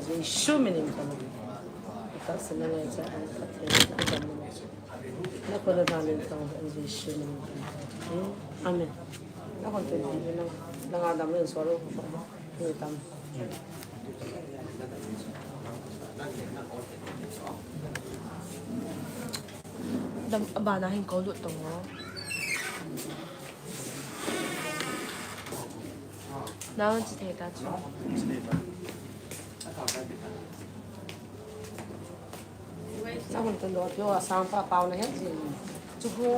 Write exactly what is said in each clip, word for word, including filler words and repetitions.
Jesu min in ka na. Ka sa na ngai cha ka te na ka na. Na ko na ta min ka Jesu min in ka na. Amen. Na ko te na na na dam min so lo ko. Ni tam. Dam abana hin ko lut tong o. Nang chi thei ta chu. Nang hun tun lo pio a sang pa pau na het ji. Chu ho.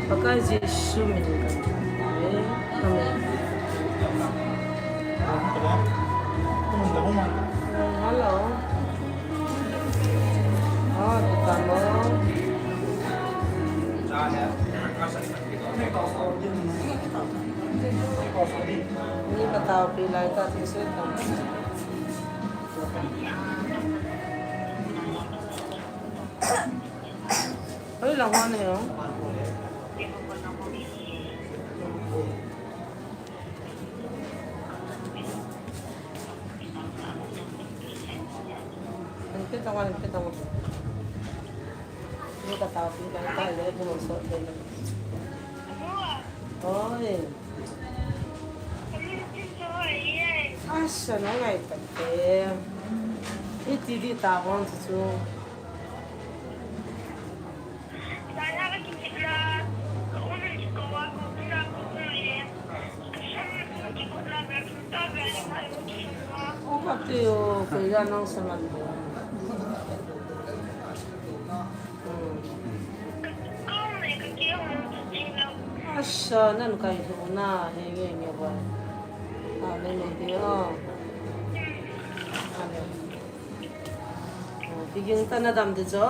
Pakai Jesu min. Amen. Hello. Oh, tu kamu. Ni ka tao pi lai ta ti se ta. Oi, la wan he. Ang kita ko, ang kita ko. Ang katapi lang tayo, kung so din. Oi. Asa na nga ipate. Iti di tapon sa su. Ati o, kaya nang sa man. Hmm. Ah, Sa nan kai thu na he nge nge ba. Amen, amen, amen. Biging ta na dam de cho.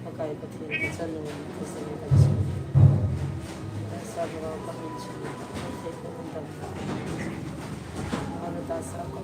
Pakai Pathen ka chanu, ka chanu, ka chanu. Ta sa ba ka min chu. Te ko dam. Ana ta sa ko.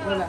Voilà.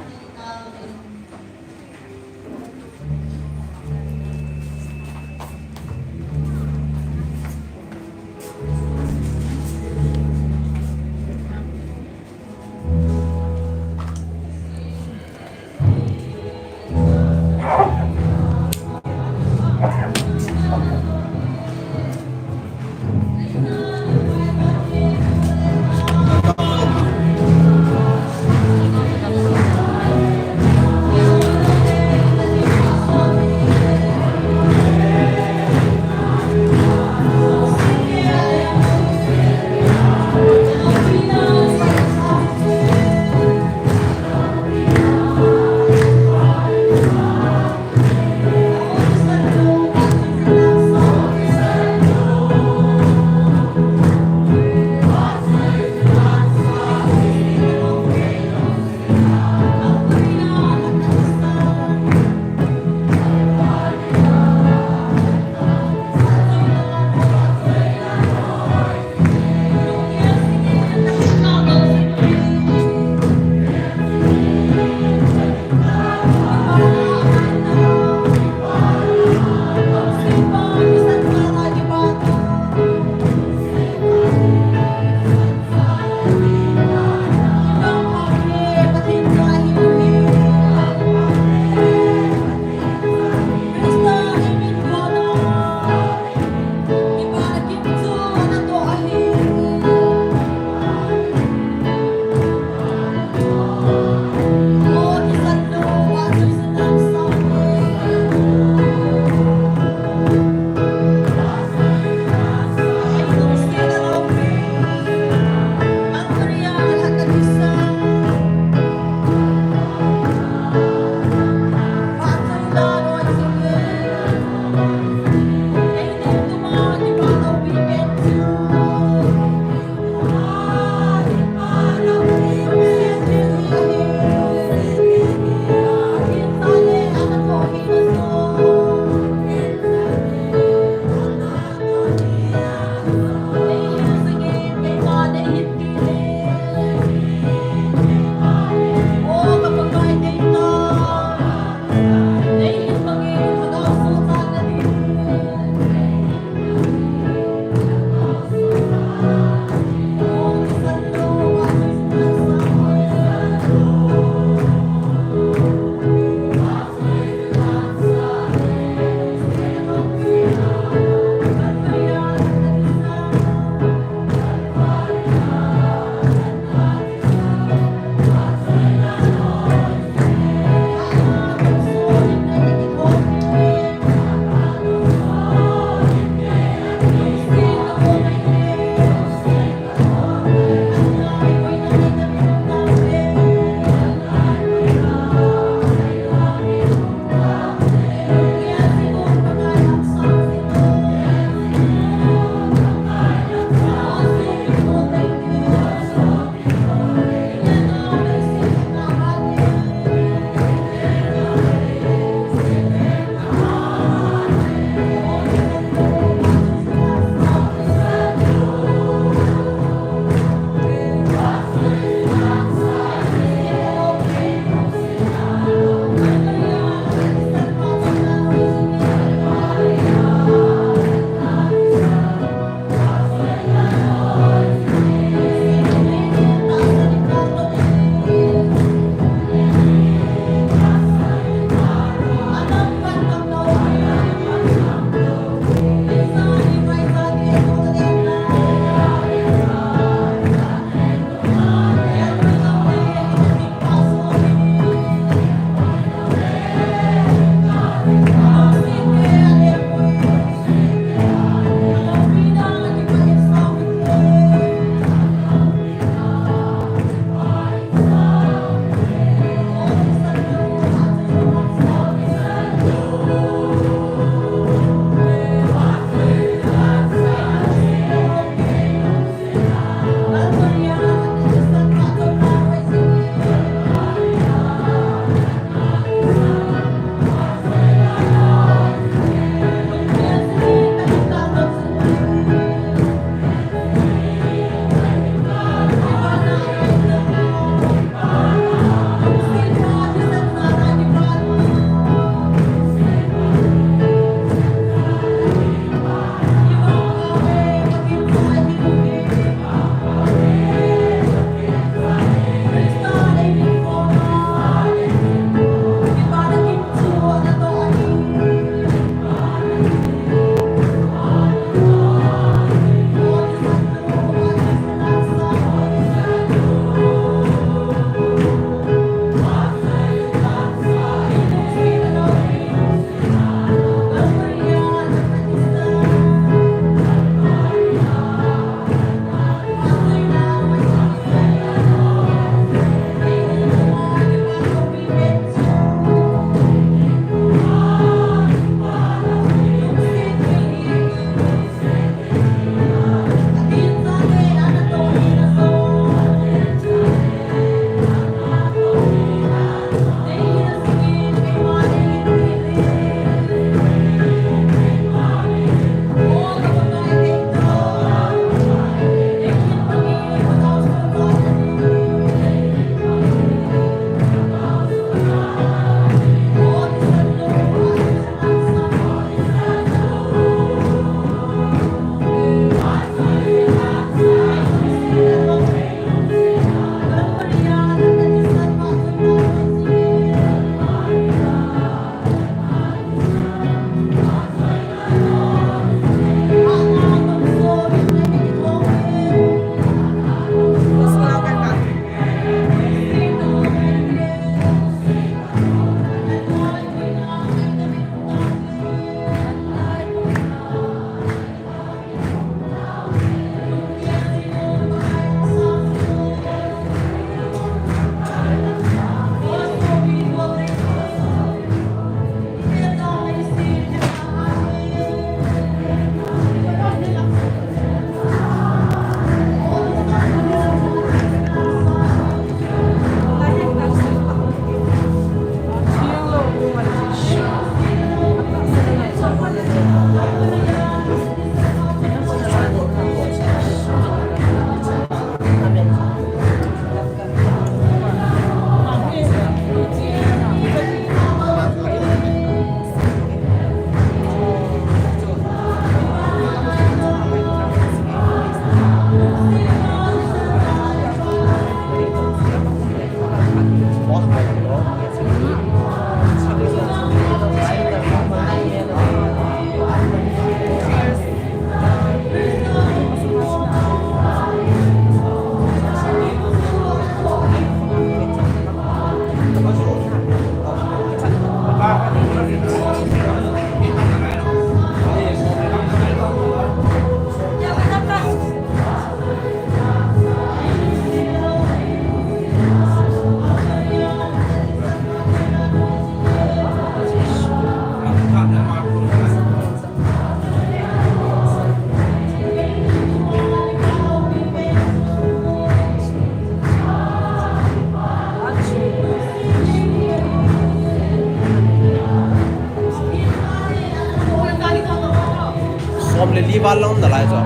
Li bal la um nalai chu.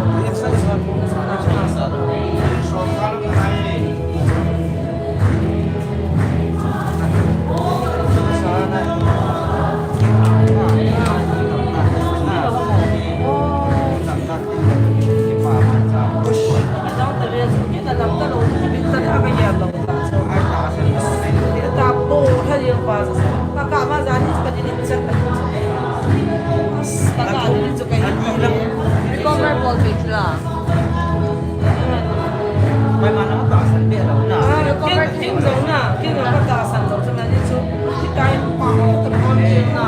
Recover bol bik la. Pai ma na tahsan be lo na. Ah, recover thing zo na, kin lo ka tahsan zo na ni chu. Ki tai pa ho to kon na.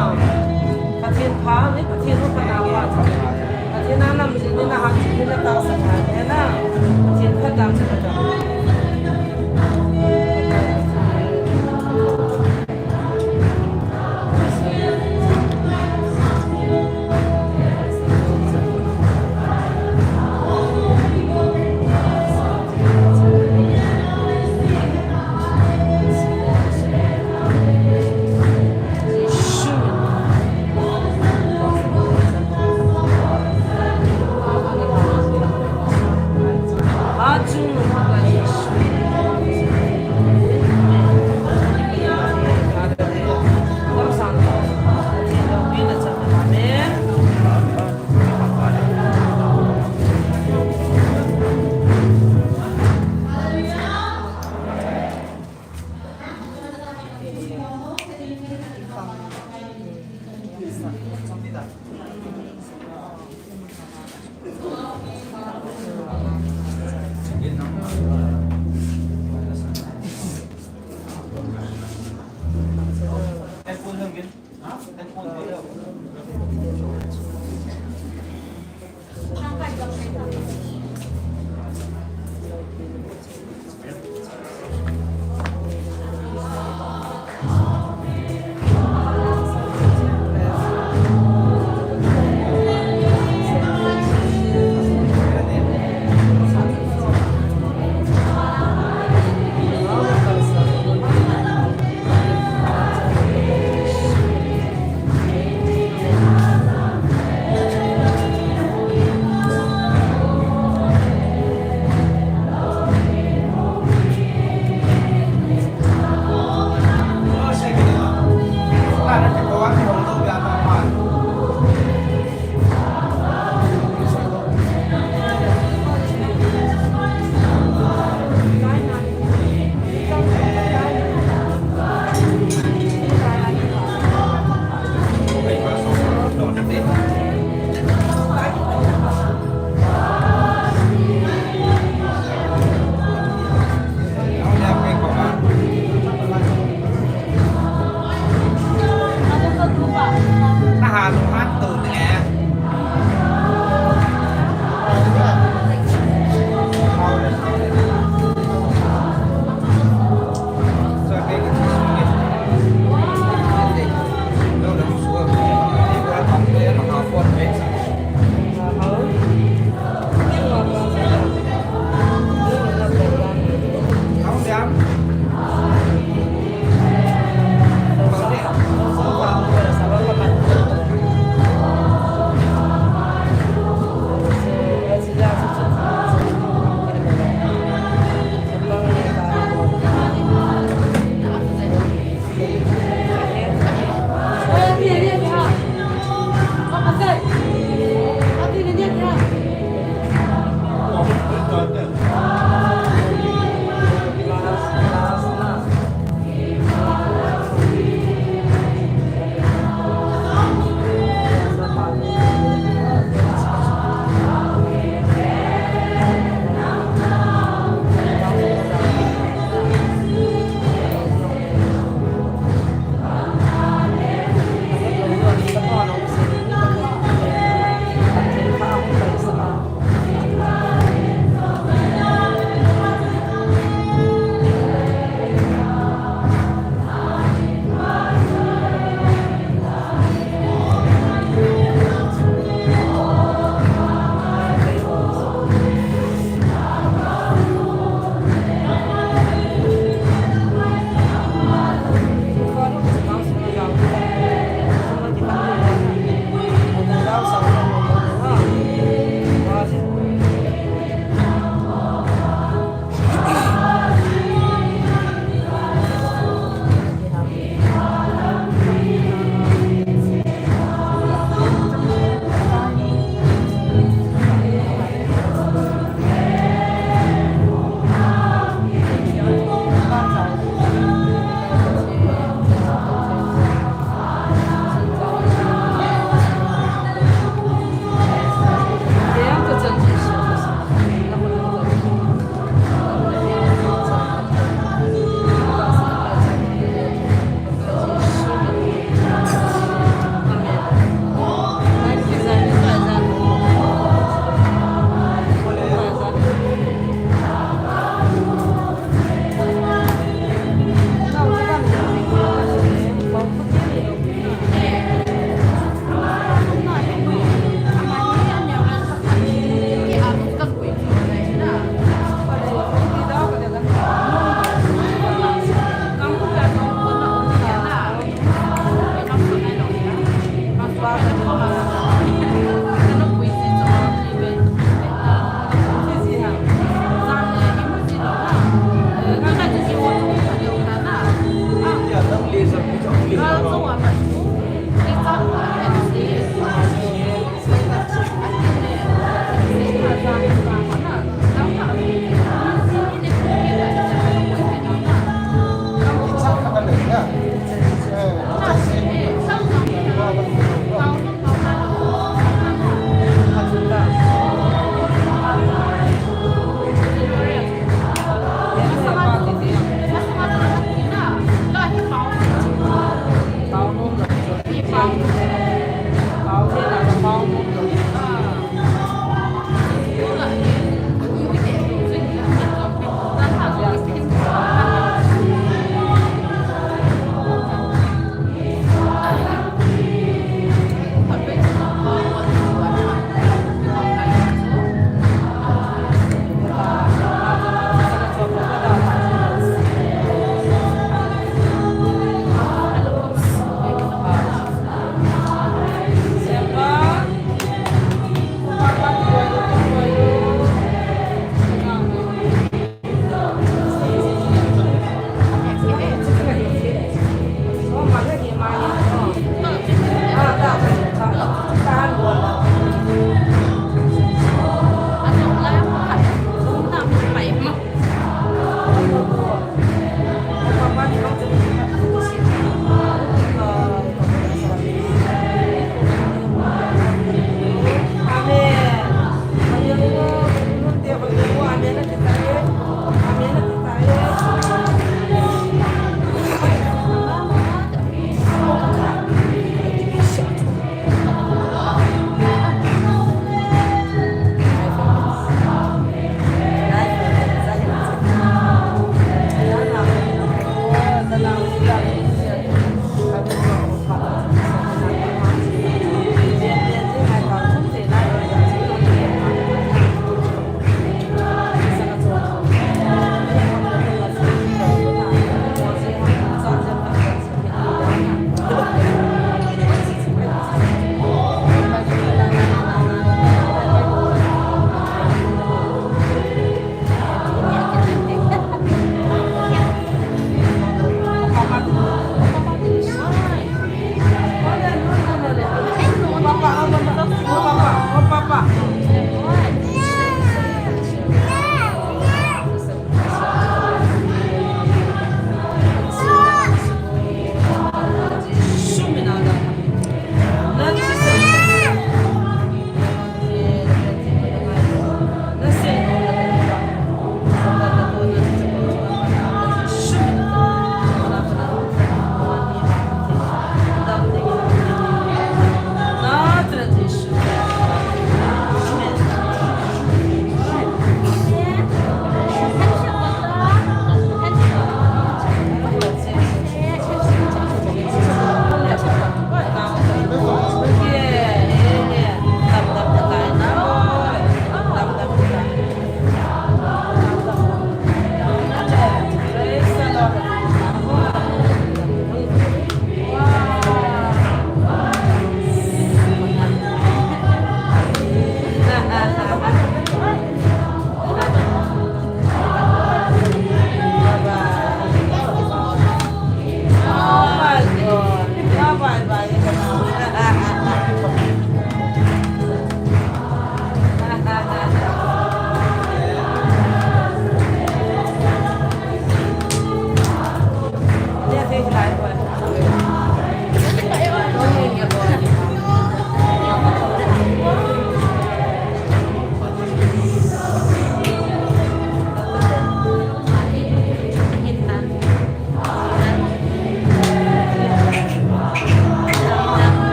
Pathen pha ni, Pathen ho pa na pa. Pathen a nam ji ni na ha ji ni na tahsan ha ni na. Pathen pha dam ji na.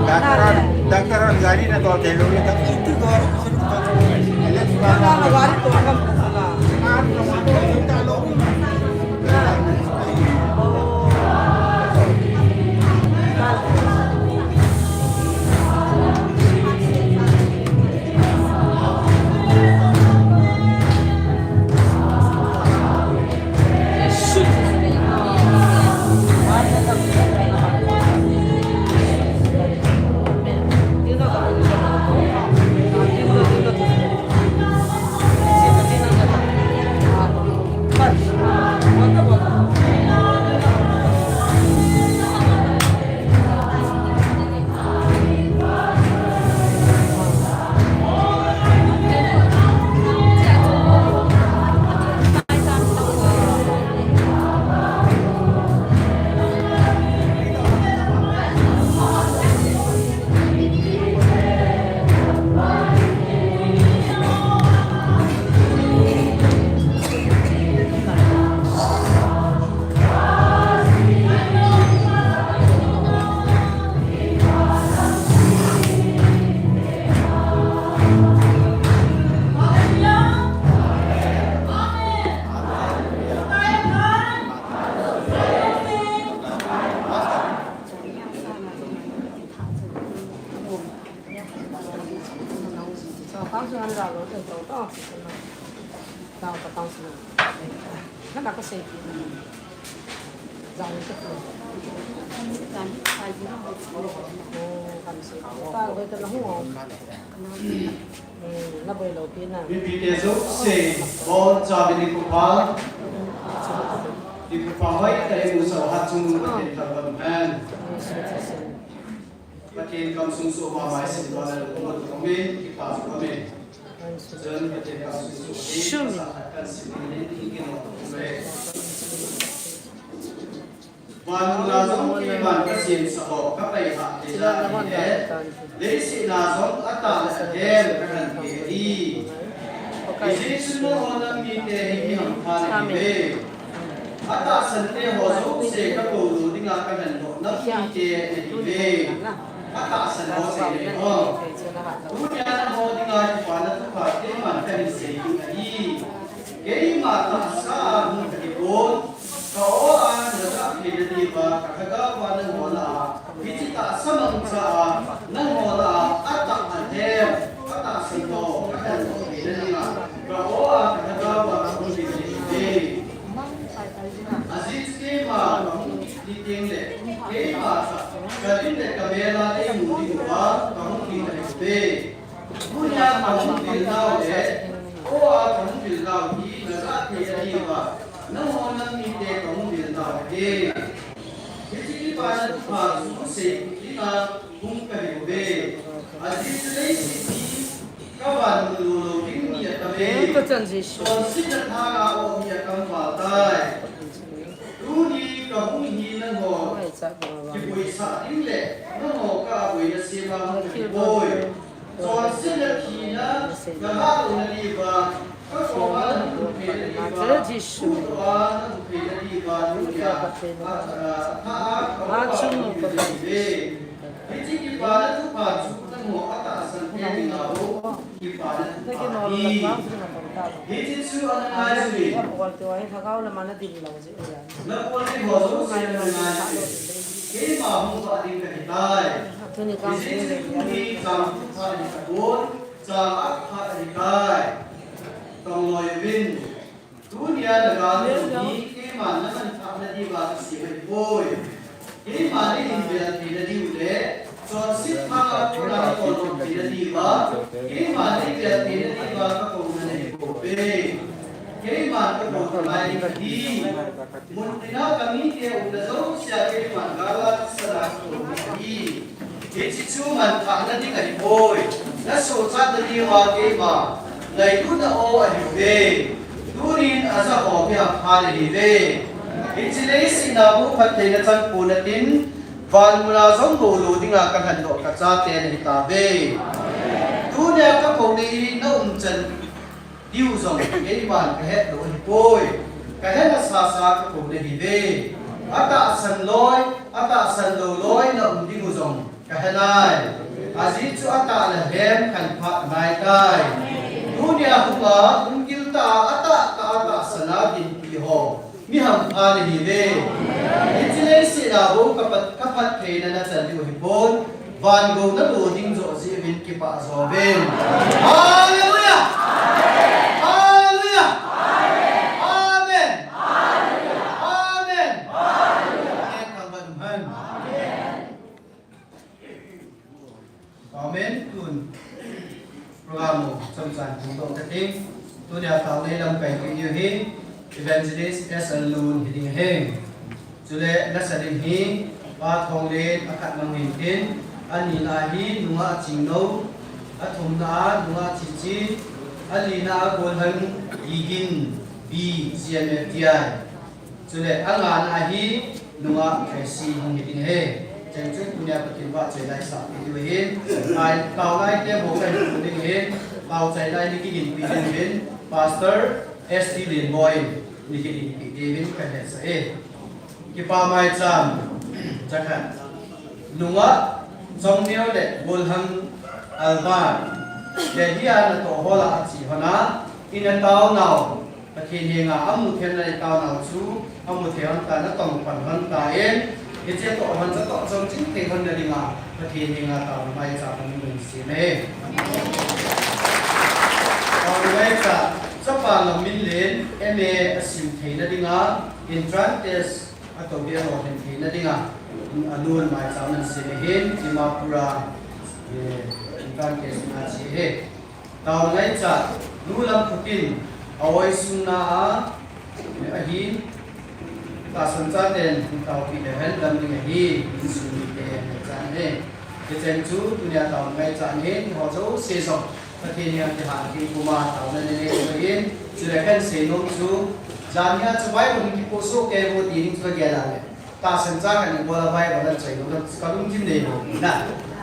Doctor, doctor, gari na to te lo ni ta itu ko. Gari to ka. Mipite jouse, bon chavin nikho pha. Nikho pha hoitah in imu sah u hat chung Pathen thangvah in um hen. Pathen kamsung soh mama ihi jeh in, kipa jong um e. Chun Pathen kamsung soh hi, Pathen kamsung soh hi, Van'a jong keiman kasemsa ho kapaihah thei jeh in, leiset a jong atah le ahem kahin pe ahi. Hijeh chun nangho nam mite hi mi hampha nahiuve. Atahsan te ho jouse kakou lou dinga kahin doh nam mite nahiuve. Atahsan ho sei nei ho. Tunia nangho dinga kipana thupha keiman kahin sei ding ahi. Keima tahsa a hung kakipon, ka-o a najah theina diuva ka Lhagao va nangho lah a, hiche tahsa mangcha a, nangho lah a, atah alhem, atahsan ho, akhandoh theina dinga, ka o a, ka lhagao va kahung vil ahiuve. Ajeh chu keima kahung kit tengle, keima ka, ka lim le ka mel a eimu diuva, kahung kit ahiuve. Tunia kahung vil nau le, o a kahung vil nau hi najah thei ahiuva, nangho nam mite kahung vil nau ahi. Hiche kipana thupha chu seipeh dinga hung kahiuve. Ajeh chu leiset hi kavanmun lou lou ding ni atauve. Chonsetna thanga o hi akam val tai. Tuni kahung hi nangho kiboisah ding le nangho kaboina sema hung kahipoi. Chonsetna thina, nalhahlouna diuva, kakoma nahung theina diuva, huhdoh a nahung theina diuva, tunia, a, a, tha a, kakoma nahung theina diuve. Hiche kipana thupha chu nangho atahsan te dinga bou kipana thupha ahi. Hiche chu ana ngaijui. Nakhol ding ho jouse ana ngaijui. Keima hung vah ding kahitai. Hiche chu tuni chang thupha ahi tapon, chang apha ahitai. Tong loi uvin. Tunia nagal hi keiman namanthahna diuva kasem ahipoi. Keiman neihin vel theina diu le, chonset thanga kona nakoldoh theina diuva, keiman neivel theina diuva kakouna nahipouve. Keiman kakou nalai ding ahi. Muntina kamite umna jousea keiman gal a thisan a kakou ding ahi. Hiche chu manthahna ding ahipoi. Nasochatna diuva keima ngailutna o ahiuve. Tunin aja ho hi apha nahiuve. Hiche leiset a bou phattheina chang pon atin, vanmun a jong bou lou dinga kalhandoh kachate nahitauve. Tunia kakouna hi naumchan diu jong keiman kahet lou ahipoi. Kahet asasa kakou nahiuve. Atahsan loi, atahsan lou loi naum diu jong kahe nai. Ajeh chu atah le alhem khanpha anaitai. Tunia hunga lunggil tah a atah tah a tahsan a dinpi ho mi hampha nahiuve. Hiche leiset a bou kaphat, kaphattheina nachan diu ahipon, van gou nalo ding joh jeh uvin kipah jouvin. Hallelujah! Hallelujah! Amen! Amen! Amen! Amen! Tun program u chomchan hung dong kate. Tunia taona lamkai kit diu hi Evangelist S L Lun hiding ahi. Chule lasa ding hi Pa Thonglen, akhatna Hengten, anina hi Nungah Chingnou, athumna a Nungah Chichi, alina a Golhang Gigin, B, G M F T I. Chule angana hi Nungah Tracy hung hiding ahi. Cheng chu tunia Pathen vahchoi lai sah kit diu ahin. Ai, taona lai te bou kahin pui ding ahin. Taona lai nei kiginpi diuvin Pastor S T Lenboi in nei kiginpi diuvin kahin hetsah e. Kipa maicham, chakhat. Nungah Chongneo le Golhang Albert, Delhi a natoh ho lah a che hon a, ina taonau Pathen henga amu thei hon a, itaonau chu amu thei hon tan, atong pan hon tan, hiche toh hon, chatoh chom ching thei hon na dinga Pathen henga taona maicham ana nei sem e. Taona maicham, chapa Lamminlen M A asim theina dinga entrance test atou hi alolhin theina dinga, anu maicham ana sem ahin, Dimapur a, eh, entrance test a che ahi. Taona ngaichat, Nu Lamkhup in, a-oi sung na a, ahin, tahsan chaten, taopi leu hen dam ding ahi, insung mite, chan ahi. Hicheng chu, tunia taona ngaichat in, eiho jouse jong, Pathen henga kihal kit puma, taona nei nei u ahin, chule kahin seinom chu, jan hia chu Bible hung kipoh soh kei vo ti ding chu kagel a le. Tahsan cha kahin bol a Bible ahin choi lou, kalungthim nei lou na.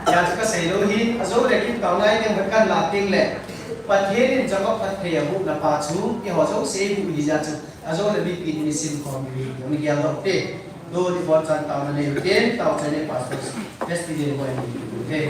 Hijeh chun kasei lou hin, ajo le kin taona nei ding kahin lah teng le, Pathen in Jacob phatthei aboh na pa chu, eiho jouse eiboh hi jeh chun, ajo le mipi in eisim khom diu hi, hung gel lou te. Lou ding bol chan taona nei u te, tao chai nei Pastor Festival boi ni. He.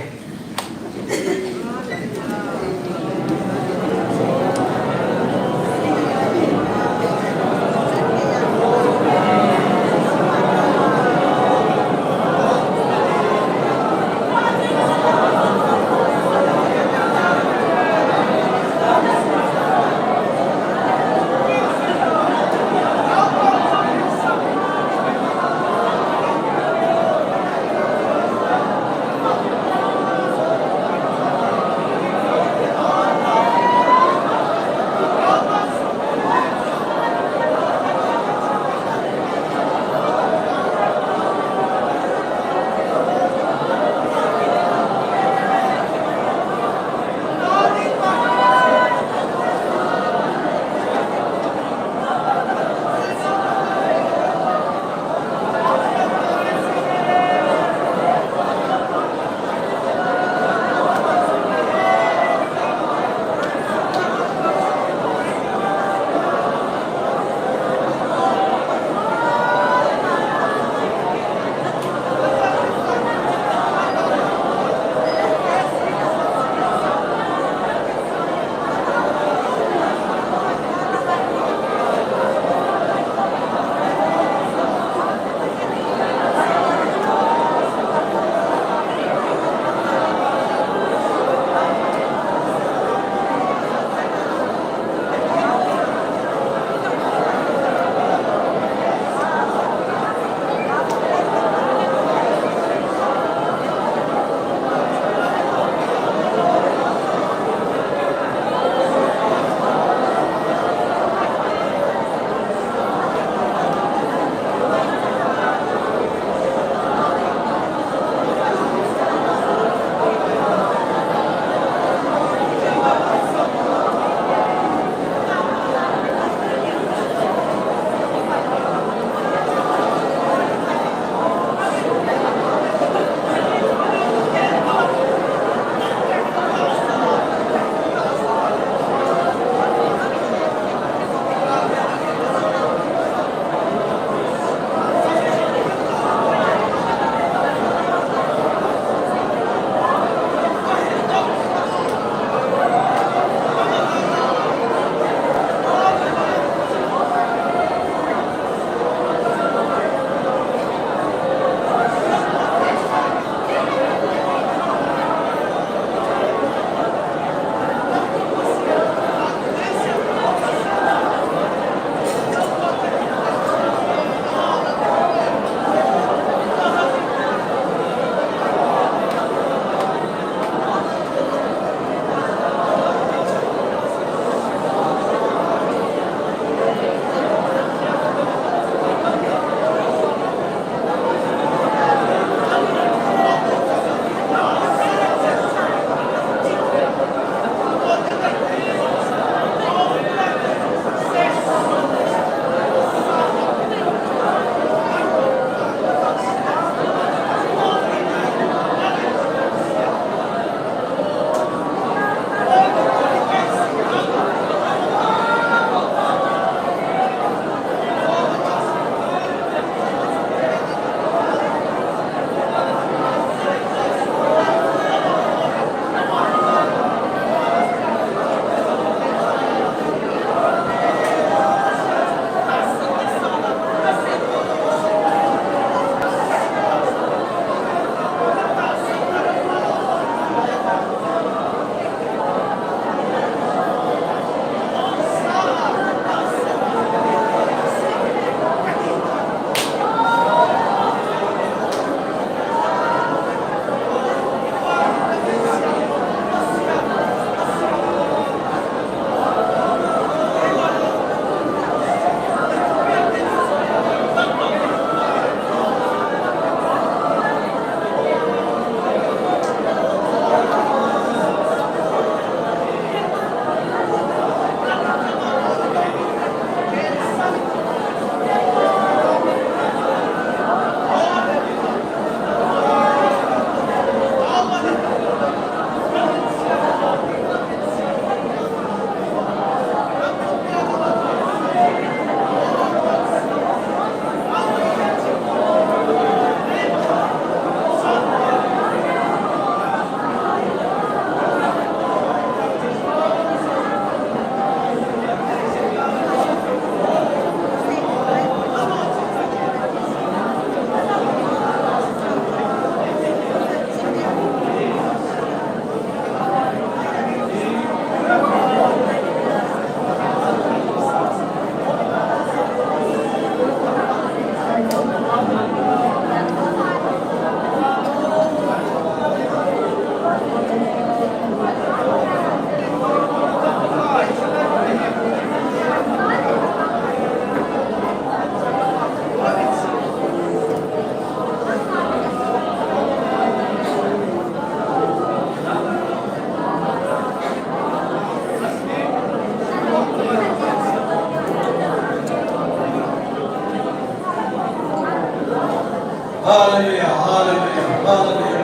Hallelujah, hallelujah, hallelujah.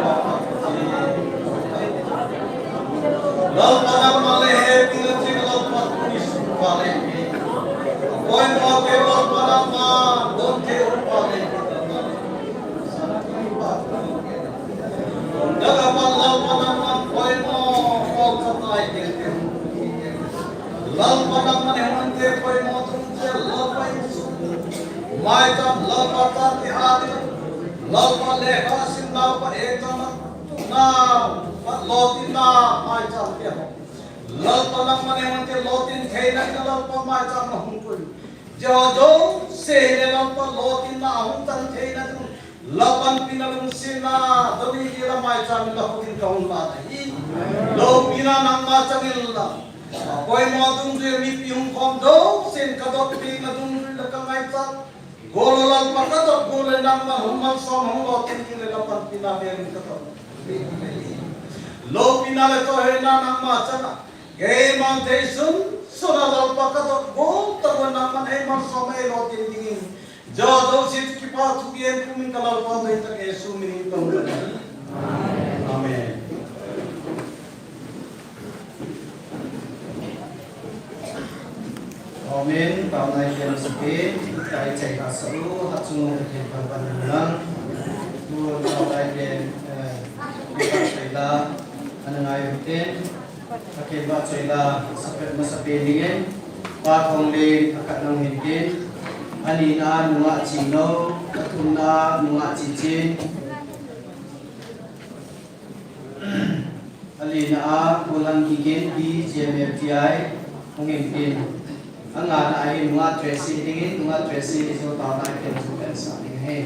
Lalpa nangman le hepina cheng Lalpa tuni sunga le. Poimo te Lalpa nangman don thei upa le. Lalpa nangman poimo, poimo te. Lalpa nangman hepina te poimo tun che Lalpa Jesu. Maicham Lalpa ta ti ha ti. Lalpa lekha simna pa e ta na. Na, pa lotinna maicham te ho. Lalpa nangman hepina te lotin theina Lalpa maicham na hung koi. Jehovah, se le Lalpa lotinna hung tan theina Lalpa panpina lungsetna, dami kila maicham in la khutin kahung la ahi. Loupina nangma chang in la. Poimo dungjuiya mipi hung khom jousen kadotpina dungjuiya la kangaichat. Gol Lalpa kadot gol le nangma hung malsom hung lotin kile la panpina ve in kadot. Loupina le tohina nangma chang a. Keima thei sunsun a Lalpa kadot gol tah a nangman ei malsom ei lotin dingin. Jehovah Jesu Christa kipa thu pi in pumin ka Lalpa dei tah Jesu min in tong ka. Amen. Amen. Taona i kem sake, tai chai ka sa u, ha chung ka kem ka ban lang. Tu taona i kem, eh, ka chai la, ana ngai u ten. Ka kem ba chai la, sapet ma sapet ning en. Pa Thonglen, a khat nang hin ken. Ani na nunga chi no, a thum na nunga chi chin. Alina a, Pu Langkigen, B G M F T I, hung in tin. Angana a hin nunga Tracy dingin, nunga Tracy, Ijo taona a ken chu kan sa ding ahi.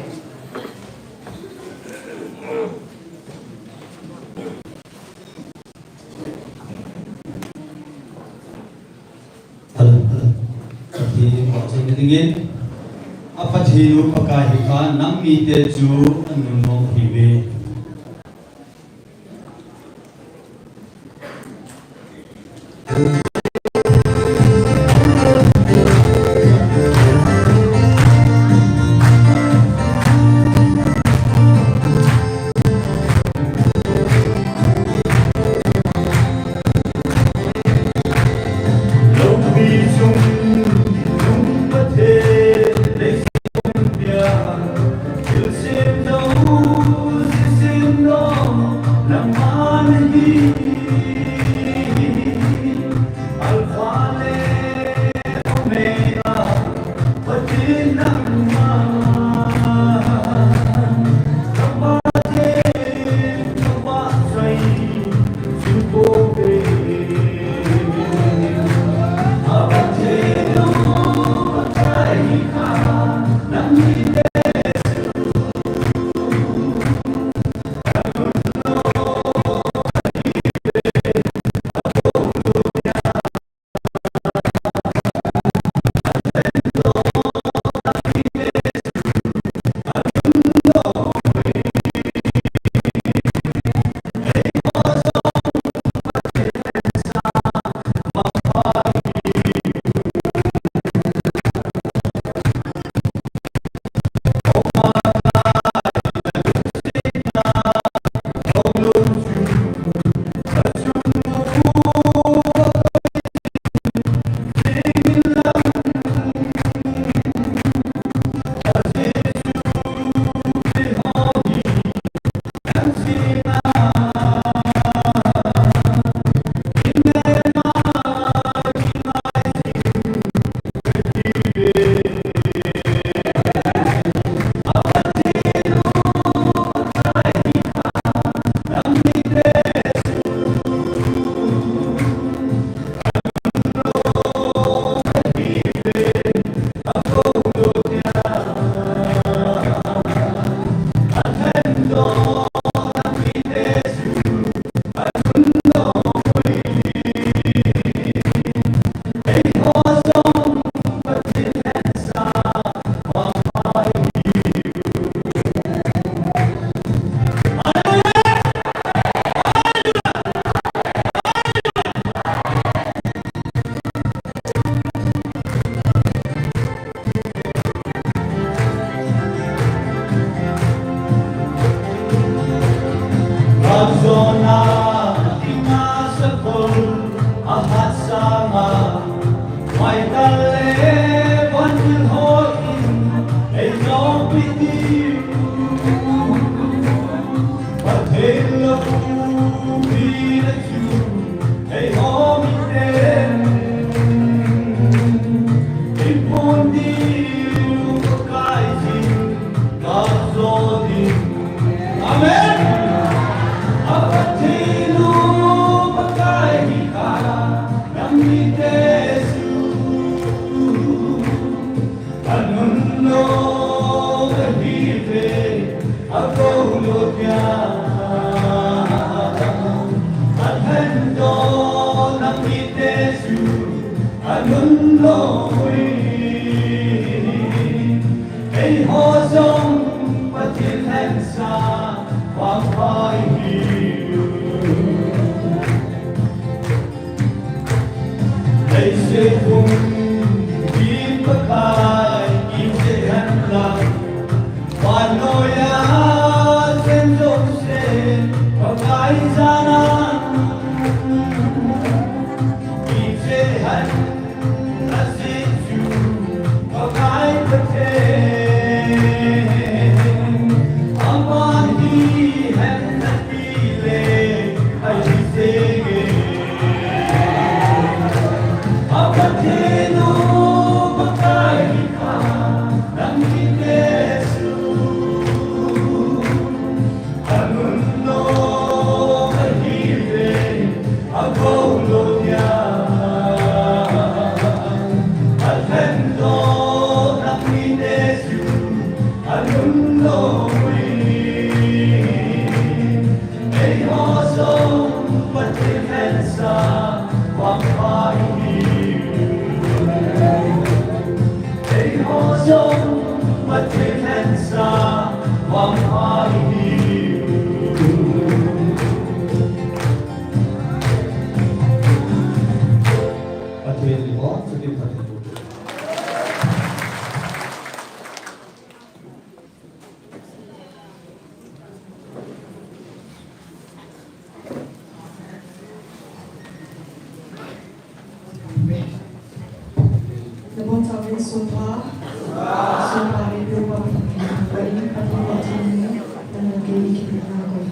Hello, hello. Pathen in pachatna dingin. A Pathen u Pakai hi kha, nam mite chu anunnom ahiuve. Anunlo ahiuve, agoulo dia. Alhenlo nangni te chu, anunlo ui. Eiho jong Pathen lhensa vangpha ihiu. Leiset pumpi Pakai kicheh hen lang, vannoiya cheng jouse Pakai jana kicheh hen. Ajeh chu Pakai Pathen, aman hihen nati le ahi jenge. A Pathen u Pakai hi kha, nangni te chu anunlo ahiuve, agoulo dia. Alhenlo nangni te chu, anunlo ui. Eiho jong Pathen lhensa vangpha ihiu. Eiho jong Pathen lhensa vangpha ihiu. Pathen in ho, Pathen in ho. Nabonchauvin sompha, sompha le peupa Pathen in, Pathen in, nang le kei i kipehna koi.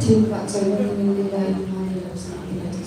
Pathen vahchoina dingin Lila in Mani lo sang ding ahi.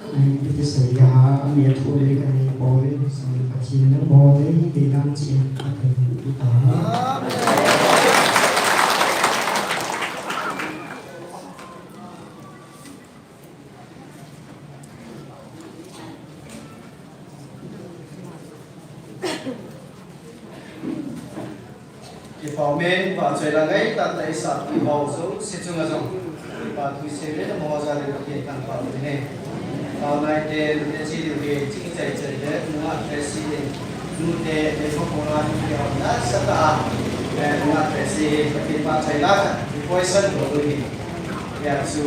Ai, piti seiya, ami athu le kani bol le, sami Pathen nang bol le, hi te dan chi, Pathen pu ta. Kipa umin, vachoi la ngai tah tah isah peh ho jouse chunga jong, Pathen thu seile namo jal in Pathen thangvah u hite. Taonai te, nute chi diu hi, ching chai chai le, nunga te si le, nute, te ko ko la, nute hom na, sa ta, eh, nunga te si, Pathen pahchoi la, i poison ko lu hi. Ya chu,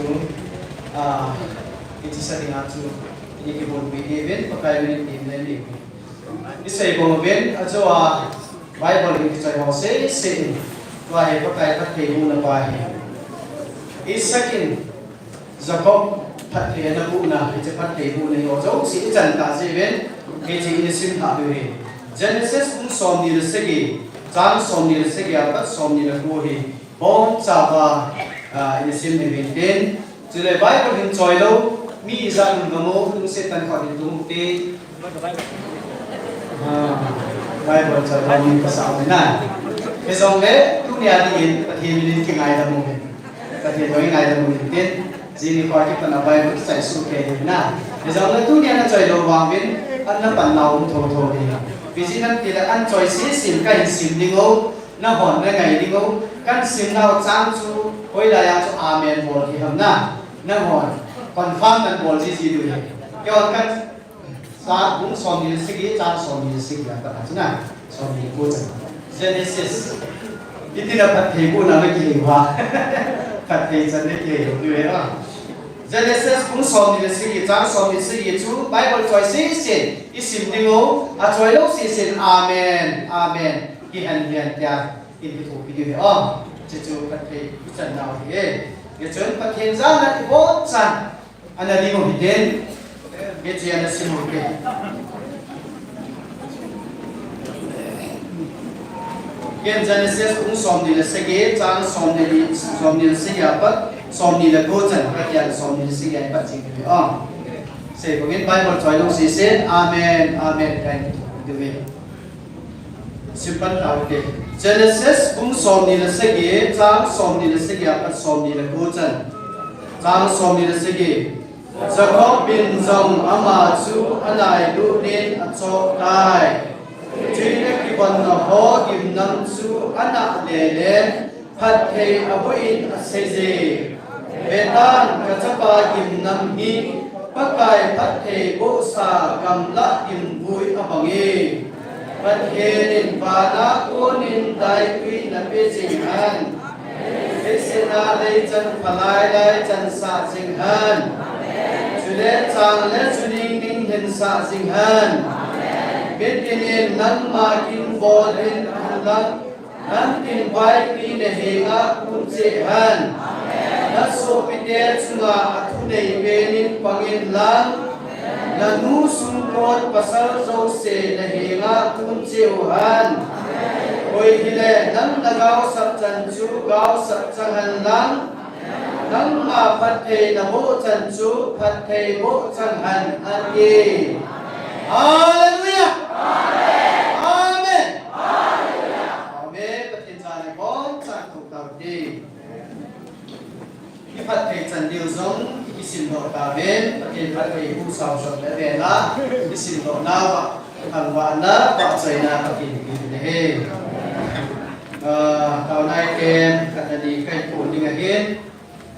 ah, i chi sa ding a chu, i ki bon pi ni ven, Pakai min pi ni ni. I sei bong ven, a chu a, Bible in kichoi ho sei sei in, tua hi Pakai phattheibohna pa hi. Isaac in Jacob phatthei ana bohna, hiche phattheibohna hi ho jouse i chan ta jeh uvin, hiche i sim lha diu hi. Genesis bung somni le sagi, chang somni le sagi a pat somni le ko hi, bonchauva, ah, i sim diu hin tin. Chule Bible hin choi lou, mi ijat in gam u, lungset tah in khat in tung u te. Ah, Bible choi lou mi pasal na. Hijongle, tunia dingin, Pathen min in kingaidam u hin. Pathen jong ingaidam u hin tin. Jing nikho a kipat a Bible choi suh kei ding na. Hijongle, tunia na choi lou vang uvin, an na pan nau um thotho ding. Ipi jeh ham itile an choi sese in kahin sim ding u, nahon na ngai ding u, kahin sim nau chang chu, hoilai a chu amen bol hi ham na. Nahon, confirm nan bol jiji diu hi. Keihon ka Sa bung somni le sagi, chang somni le sagi a pat a chu na, somni le ko chan. Genesis. Iti na phattheibohna na kihei uva. Phatthei chan na kihei u ve a. Genesis bung somni le sagi, chang somni le sagi chu Bible choi sese in i sim ding u, achoi lou sese in amen, amen. Hihen hihen tia i kithopi diu ve a. Hichu phatthei i chan nau hi. Hichun Pathen jal a i bol chan. Ana ding u hiten, hiche ana sim u hite. Ken Genesis bung somni le sagi, chang somni le, somni le sagi a pat, somni le ko chan, katia le somni le sagi a pat jing u hite. Ah. Sei bangin Bible choi lou sese in, amen, amen, kahin ti u hite. Simpan tau te. Genesis bung somni le sagi, chang somni le sagi a pat somni le ko chan. Chang somni le sagi. Jacob in jong ama chu anailut in achoh tai. Chuin akivon na ho gimnam chu ana le le. Phatthei aboh in asei je. Vetan, kachapa gimnam hi Pakai phatthei bohsa gamlah gimvui abang e. Pathen in vana konin daitui napeh jing hen. Leiset a leichan phalai lai chansah jing hen. Chule chang le chuning ning hinsah jing hen. Mitin in nangma kin bol in ahin lang. Nangin vaipi nahenga kun cheh hen. Nasopite chunga athunei penin pangin lang. Nanu sungpot pasal jouse nahenga kun cheh uhen. Koi hile nang nagaosap chan chu gaosap chang hen lang. Nangma phatthei naboh chan chu phatthei boh chang hen, ati. Hallelujah! Amen! Amen. Pathen jana ibonchauvin thangvah taute. Iphatthei chan diu jong ikisimdoh tauve. Pathen phatthei iboh sau jong le vela isimdoh nauva thangvahna, pachatna Pathen in peh in ahi. Ah, taona item khat ani kahin peh ding ahin.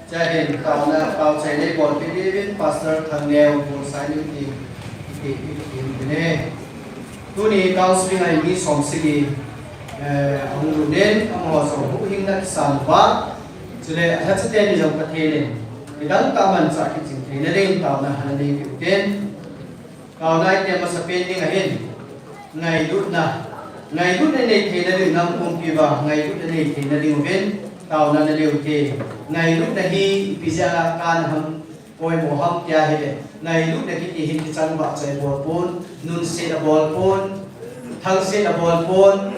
Chuin taona, pao chaina ibol peh diuvin Pastor Thangneo Bolsai in ti, ti, ti, ti, ti ne. Tuni counseling a mi som sagi, eh, ahung lut in, amaho jong huhhingna kisan uva. Chule, alhacha teni jong Pathen in, nidang tah manchah kiching theina dingin taona ana nei peh uvin. Taona item masapen ding ahin, ngailutna. Ngailutna nei theina ding, nam pumpi uva ngailutna nei theina diuvin taona nanei ute. Ngailutna hi ipi jeh a kana ham, poimo ham tia ahile, ngailutna kiti hin kichang vahchoi abol pon, nunset abol pon, thangset abol pon.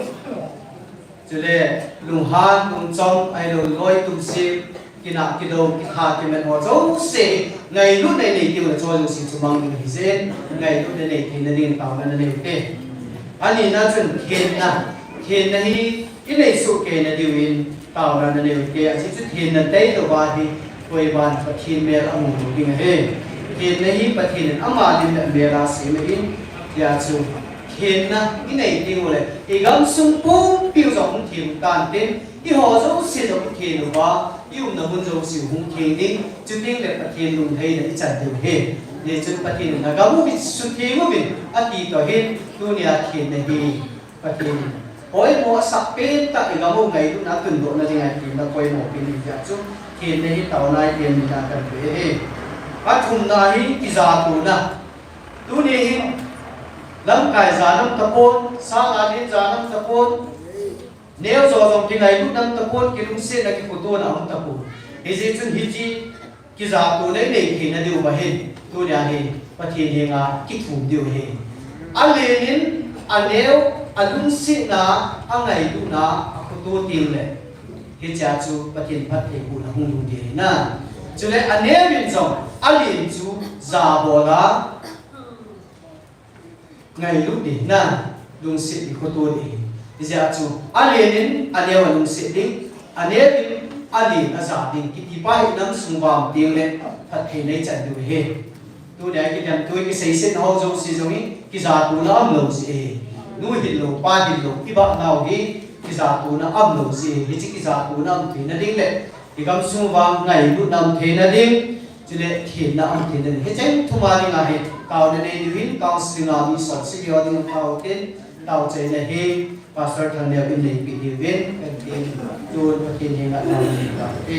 Chule, lunghan, lungchom, ahilou loi tumsip, kinah, kidou, kitha, kiman ho jouse, ngailutna inei teng uleh chu jouse chu mang ding ahi jeh in, ngailutna nei theina dingin taona nanei ute. Anina chun thenna, thenna hi inei soh keina diuvin taona nanei ute, ajeh chu thenna tailouva hi koiman Pathen mel amu lou ding ahi. Thenna hi Pathen in ama lim le amel a asem ahin, tia chu thenna inei teng uleh, igamsung pumpi u jong hung theng tante, eiho jouse jong ithen uva, iumna mun jouse hung theng ding, chuteng le Pathen lunglhaina ichan diu ahi. Hichun Pathen in agam u hi sutheng uvin ati toh hin, tunia thenna hi Pathen in poimo asah pen tah, igam u ngailutna atundohna dinga thenna poimo pen ahi jeh chun, thenna hi taona a pen ding a kahin ve e. Athumna hi kijatona. Tuni hin lamkai jat nam tapon, sanga din jat nam tapon, neo jo jong kingailut nam tapon, kilungsetna kikhoto na um tapon. Hijeh chun hiche kijatona inei theina diuva hin, tunia hi Pathen henga kithum diu ahi. Alen in aneo, alungsetna, angailutna akhoto tengle, hichea chu Pathen phattheibohna hung lhung ding ahi na. Chule aneo in jong alen chu jabol a ngailut ding na, lungset ding, khoto ding. Hijeh chun alen in aneo alungset ding, aneo in alen aja ding kiti pa hi inam sung uva um tengle phatthei neichan diu ahi. Tunia kidemtui kiseisetna ho jouse jong hi kijatona aum lou jeh ahi. Nu hil lou, pa hil lou, ibah nau hi kijatona aum lou jeh ahi. Hiche kijatona um theina ding le igamsung uva ngailutna um theina ding, chule thenna um theina ding, hicheng thum a dinga hi taona nei diu hin, counseling a mi som sagi ho dinga tao tin, taochaina hi Pastor Thangneo in neipeh diuvin kahin tin, tun Pathen henga taona nei taute.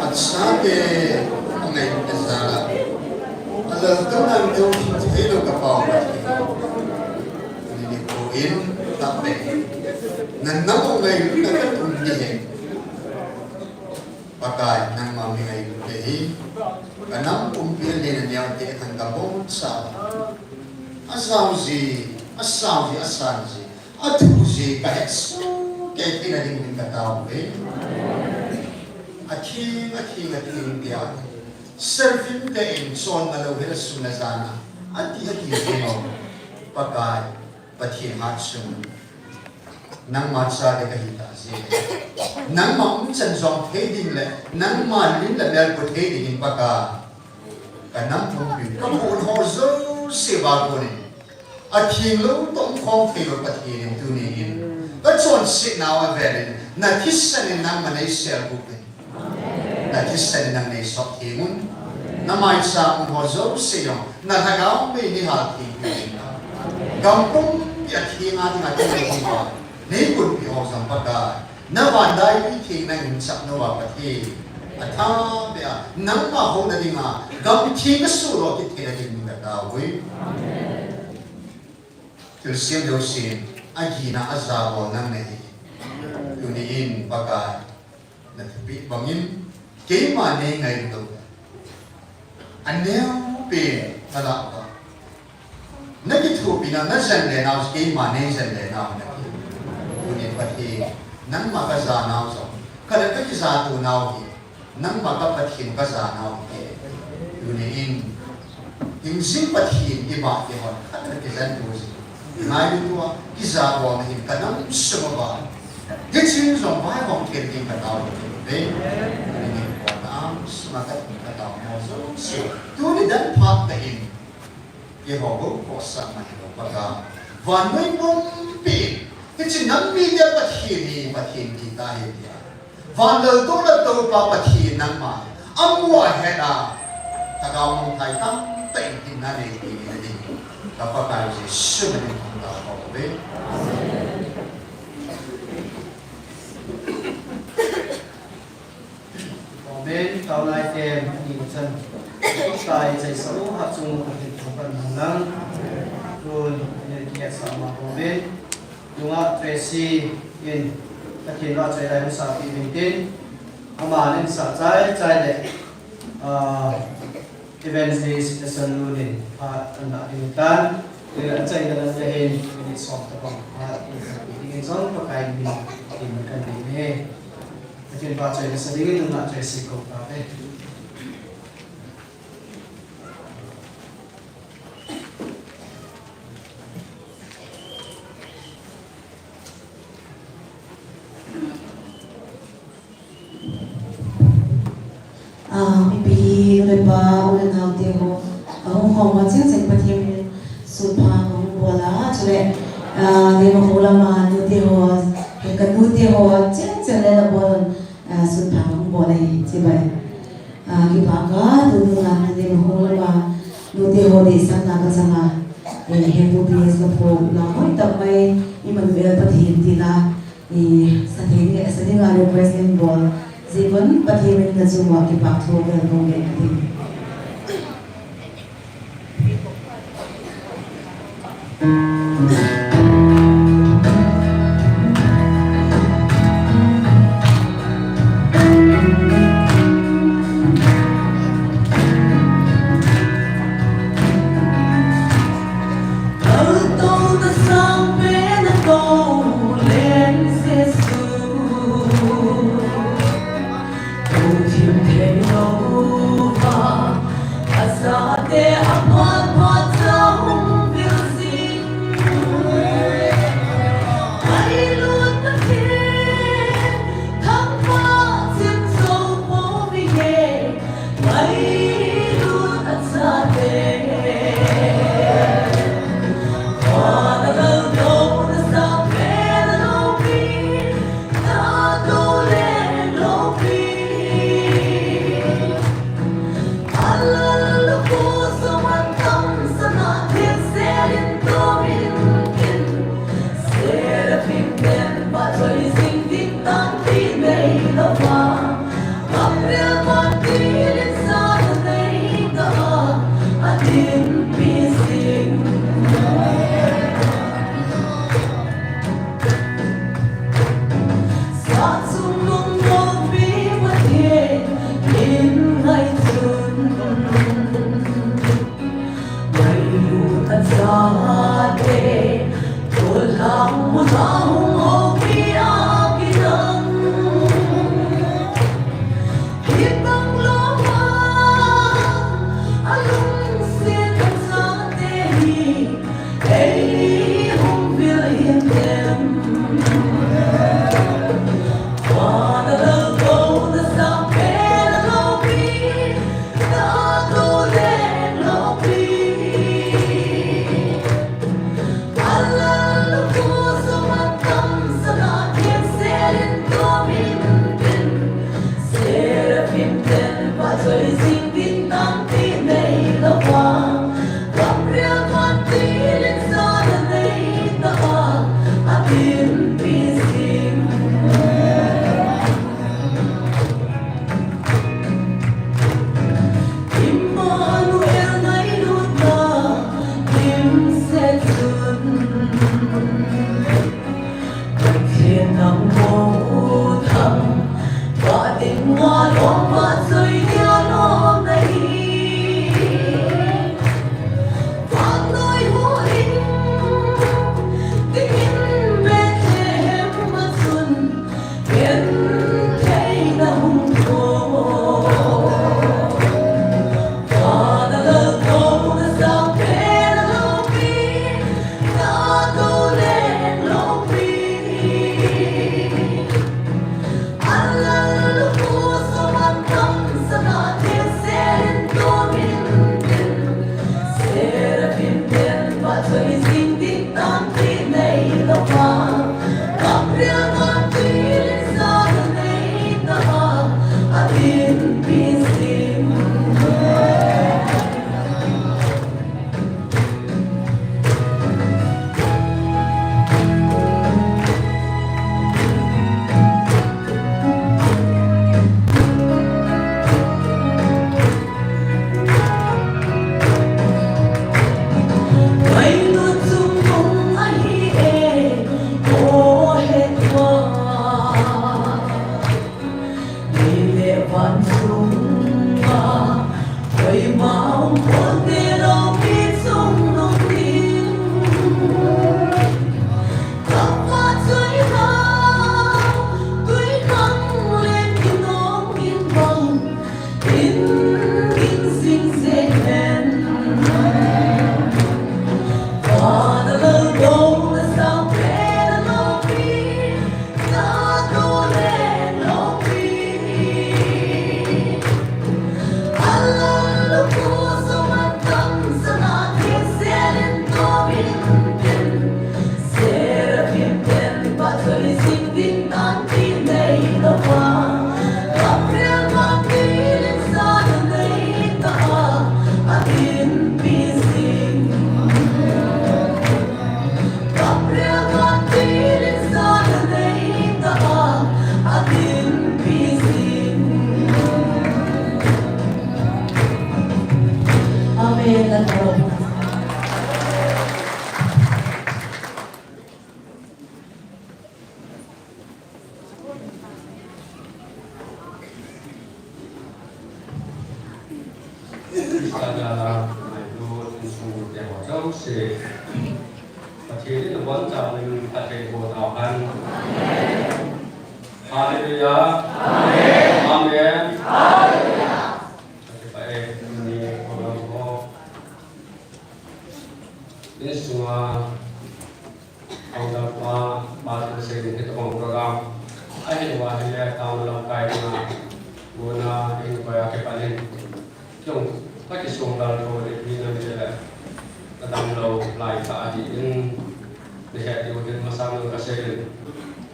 Sate angailutna jal a, alaltouna ding thei lou ka Pathen. Tuni nikho in tahbeh in nang ngailutna ka tum ding ahi. Pakai, nangma mi ngailut te hi ka nam pumpi a len a neo te khan ka bonsah. Asao ji, asao ji, asan ji, athu ji ka het soh kei theina dingin ka tao uve. Atheng, atheng, atheng tia seraphim te in chonna lou hel a sum le jan a ati, ati jing u. Pakai, Pathen hatchungnung, nangma chate ka hi tah jeh in, nangma umchan jong thei ding le nangma lim le mel pu thei dingin Pakai, ka nam pumpi, ka mun ho jouse uva konin, atheng lou, tongkhom thei lou Pathen in tuni in ka chonsetnau avel in na thisan in nangman nei sel uvin. Na thisan in nang nei sop theng un. Na maicham mun ho jouse jong na lhagao mei nei hal theng uvin. Gam pumpi a theng a ding a theng a ding a nei gunpi ho jong Pakai, na van daipi theng nangin chapnau a Pathen, athahbeh a nangma houna ding a gam theng ka suhdoh kit theina dingin ka tao uve. Thilsem jousen agihna a jabol nang nahi. Tuni in Pakai, na thupeh bangin keima nei ngailut, aneo pen na lah uva, na kithopina, na jen le nau, keima nei jen le nau nahi. Tuni Pathen, nangma ka ja nau jong, ka le ka kija to nau hi nangma ka Pathen ka ja nau hi. Tuni in, hingjing Pathen i bah te hon khat na kijen to jing, ngailut tua, kija tua na hin ka nam sung uva, hiche jong vaihom thei ding ka tao uve. Tuni in, kona am sunga ka, ka tao mo jouse, tuni dan phat na in, Keiho bou khohsahna hilou Pakai, vannoi pumpi, hiche nam mite Pathen hi Pathen ti ta hi tia, van laltouna Toupa Pathen nangma, amu a het a, lhagao mangthai tamtah in hinna nei dingin, ka Pakai Jesu min in ka thum tao uve. Amen. Taonau te, ni chan. Tai chai sa u, ha chung u, Pathen thangvah in umhen lang. Tun, ni kiat sa ma amen. Nungah Tracy in, Pathen vahchoi lai hung sapi uvin tin. Ama nin sa chai chai le, ah, Evangelist Eson Lun in phat ana la ding tan. Ni la chai la la hin, ni som tabang phat, ni sa pi ding in jong Pakai min, tin kan ding e. Pathen vahchoi nasa dingin nungah Tracy kou tauve. Ah, mipi, u le pa, u le nao te ho, ahung khom ho cheng cheng Pathen min in sunpha kahung bol a, chule, ah, Leimakhong lama nu te ho, ka nu te ho, cheng cheng le la bol, ah, sunpha kahung bol ahi, chibai. Ah, kipa ka, tuni a Leimakhong lama nu te ho deisahna ka chang a, eh, Hempu P S ka pho, la hoi tah mai, Emmanuel Pathen tina, I, sa thei ni, sa ding a request in bol. Jikun Pathen min in na chung uva kipa thu vel bol nge ka ti. Sing ding tampi nei lou va, gamrial vantil in sana nei ta a, a tinpi sing. Immanuel ngailutna dimset chun, Pathen nang mo thang, pa ding nga lom pa soi dia lom na hi. Vannoi ho in, dingin Bethlehem a chun, gentheina hung thou. Father, Lord, Lord, Lord, Lord, Lord, Lord, Lord, Amen. Krista jal a ngaito insung mite ho jouse, Pathen in abonchauvin phatthei boh tahen. Hallelujah. Amen. Amen. Hallelujah. Pathen phatthei boh tahen. Insunga Founder pa, Pastor Singh, hitobang program ahin uva ahile, taona lamkai na, guna in koya ke panin. Kiong, kakisong dal ko le, ni na le, kadam lou lai tah ahin, ni he ti u hin masang ka se le,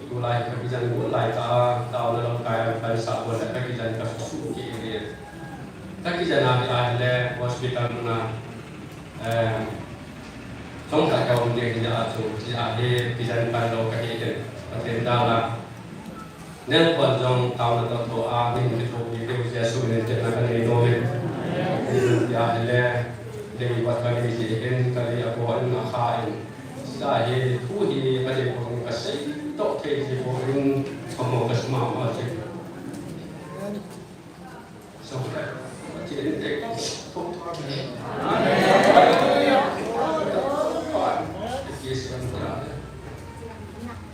tulai kakijen u lai tah, taona lamkai a kaisa ko le, kakijen ka su ki le. Kakijen a ahile, hospital na, eh, Chomkhat ka um ding ahi a chu, hiche a hi kijen pan lou kahi in, Pathen jal a. Nelpon jong taona toh thoa, min kithopi diu Jesu min in tepna kanei nom in. Hitia hile, dei vat kanei jeh in, kalei abon in akha in. Hiche a hi, thu hi kalei abon in kasei toh thei ji bou in, kamo kasei mama jeh.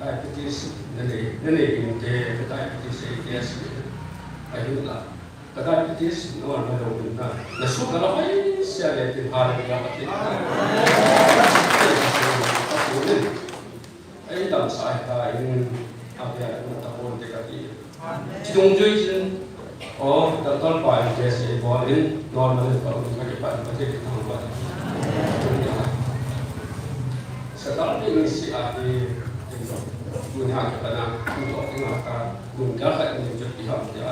Diabetes, nanei, nanei inte, diabetes, A T S, ahinla. Ka diabetes, no, no, no, na, na sugar la hoi sia le tin ha le ya ka tin. Ei damsah ahitai, abia na tapon te kati. Chidung jui chin, o, doctor pa in test bol in, normal in pa un kati pa, pa te thang pa. Sa dal ni si ati, tunia ka na, tu to ni ka, kun ka ka ni jot iham dia.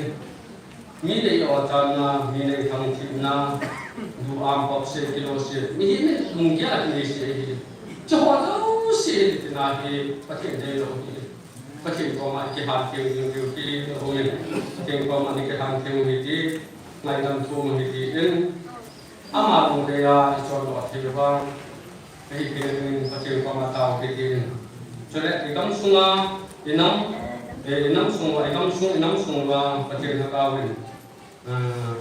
mi nei o channa, mi nei thang thimna, du am pop se, kilo se, mi hi mi lunggia kinei se hi. Chu ho jouse tina hi Pathen deilou hi. Pathen koma i kihanthem ding diu hi, aum in. Pathen koma i kihanthem u hite, ngaidam thum u hite in. Ama lungdei a i chondoh thei u vang, i hih theina dingin Pathen koma tao u hite in. Chule i gamsunga, i nam, eh, i nam sunga, i gamsung, i nam sunga Pathen Lhagao in, ah,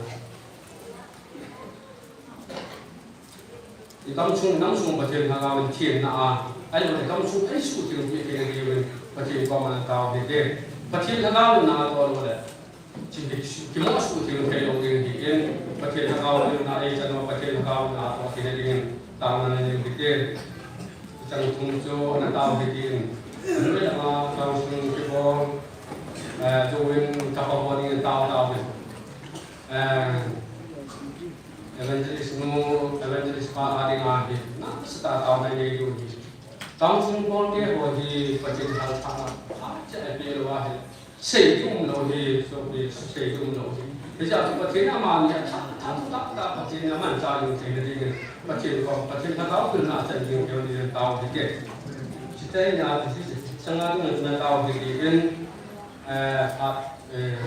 I gamsung, i gamsung Pathen Lhagao in themna a, ahilouleh i gamsung eisuhtheng peh theina diuvin Pathen koma natao u hite. Pathen Lhagao in natoh lou leh, chi, kimoh suhtheng theilou ding ahi in, Pathen Lhagao in na eichan uva, Pathen Lhagao in natoh theina dingin taona nei u hite. Chang thum chu natao u hite in. Ahilouleh ama gamsung kibol, eh, jouvin kapa ho dingin tao, tao uvin. Eh, Evangelist nu, evangelist pa a dinga hi, nasatah a taona nei diu ahi. Gamsung bolte ho hi Pathen halchahna phatecha eipeh lou ahi. Sei ding umlou ahi, sopi, sei ding umlou ahi. Hijeh chun Pathen in amani athah, thah, thah, thah, Pathen in amanchah jing theina dingin, Pathen kom, Pathen Lhagao pilna chan jing thei dingin tao u hite. Chuteng le, hiche changa dingin natao u hite in, eh, a, eh,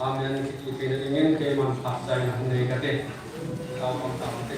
Amen kiti theina dingin keiman phatchaina nei kate. Tao pang tao kate.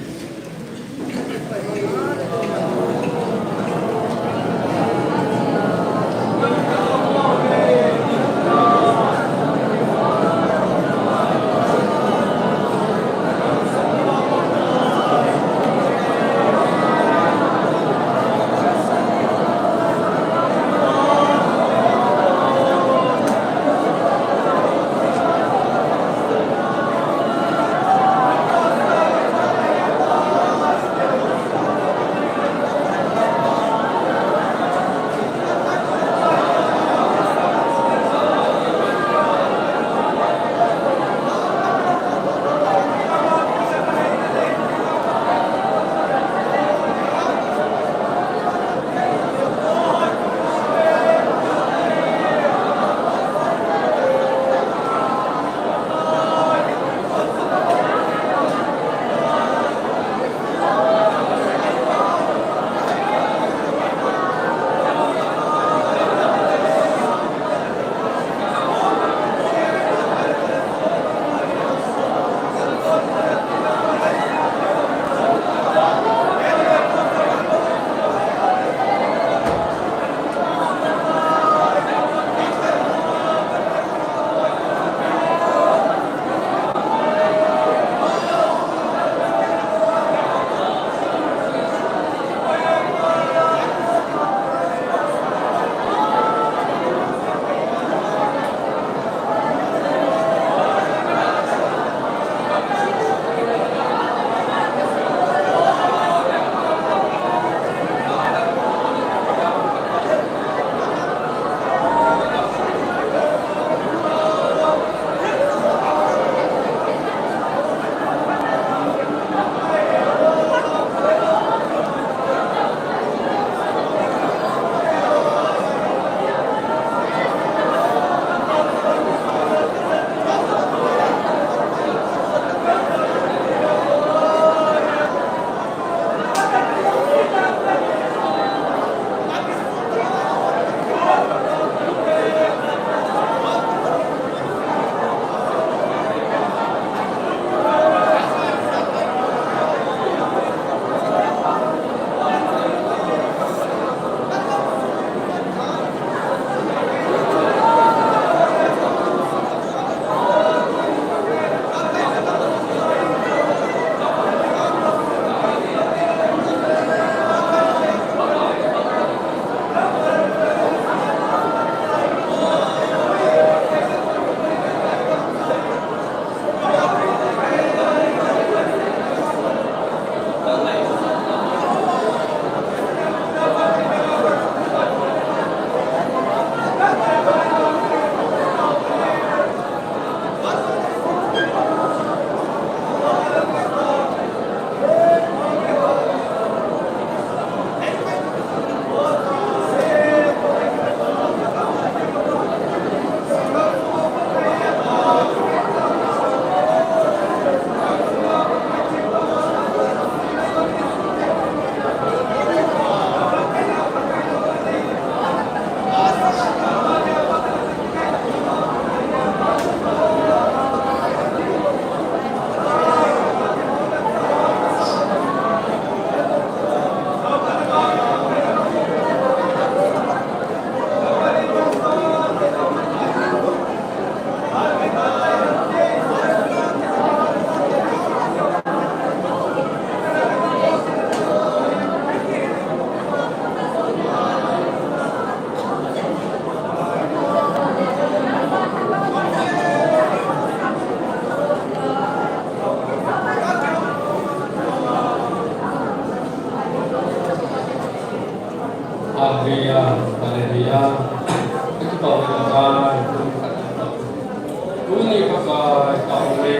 Tuni Pakai, taona,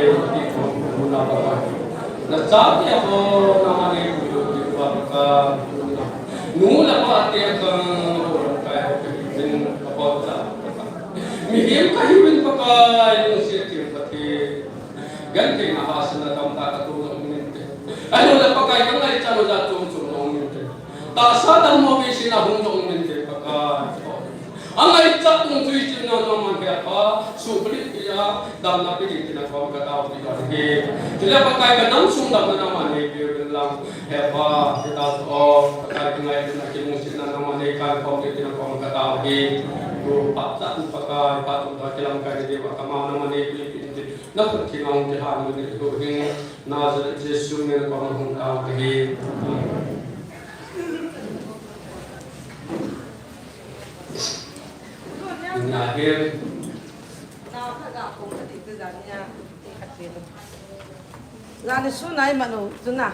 na chate ho, na mani puilut diu Pakai. Nu le pa te kang ho lamkai ho kahiuvin, ka Pakai. Mihem kahiuvin Pakai, lungset theng Pathen. Gentheina hahsatna tamtah katoh jong um inte. Ahilou le Pakai, ka ngaichat u jat chom chom jong um inte. Tahsa dammo beiseina hung jong um inte Pakai. Angaichat dungjuiyin nangman Hepa, suhbulhit pia, damna pe ding tin nangkoma kataopeh u ahi. Chule Pakai, ka namsung damna nangman neipe uvin lang. Hepa, hitia chu, Pakai, ka ngailutna kilungsetna nangman neikankhom ding tin nangkoma katao ahi. Tu phat chan Pakai, phat chomcha kilamkai ding uva kama nangman neipe uvin tin. Na khut theng a hung kilhan uvin tin, Nazareth Jesu min in koma hung tao kahi. Ina hin. Jani sunai manu tuna.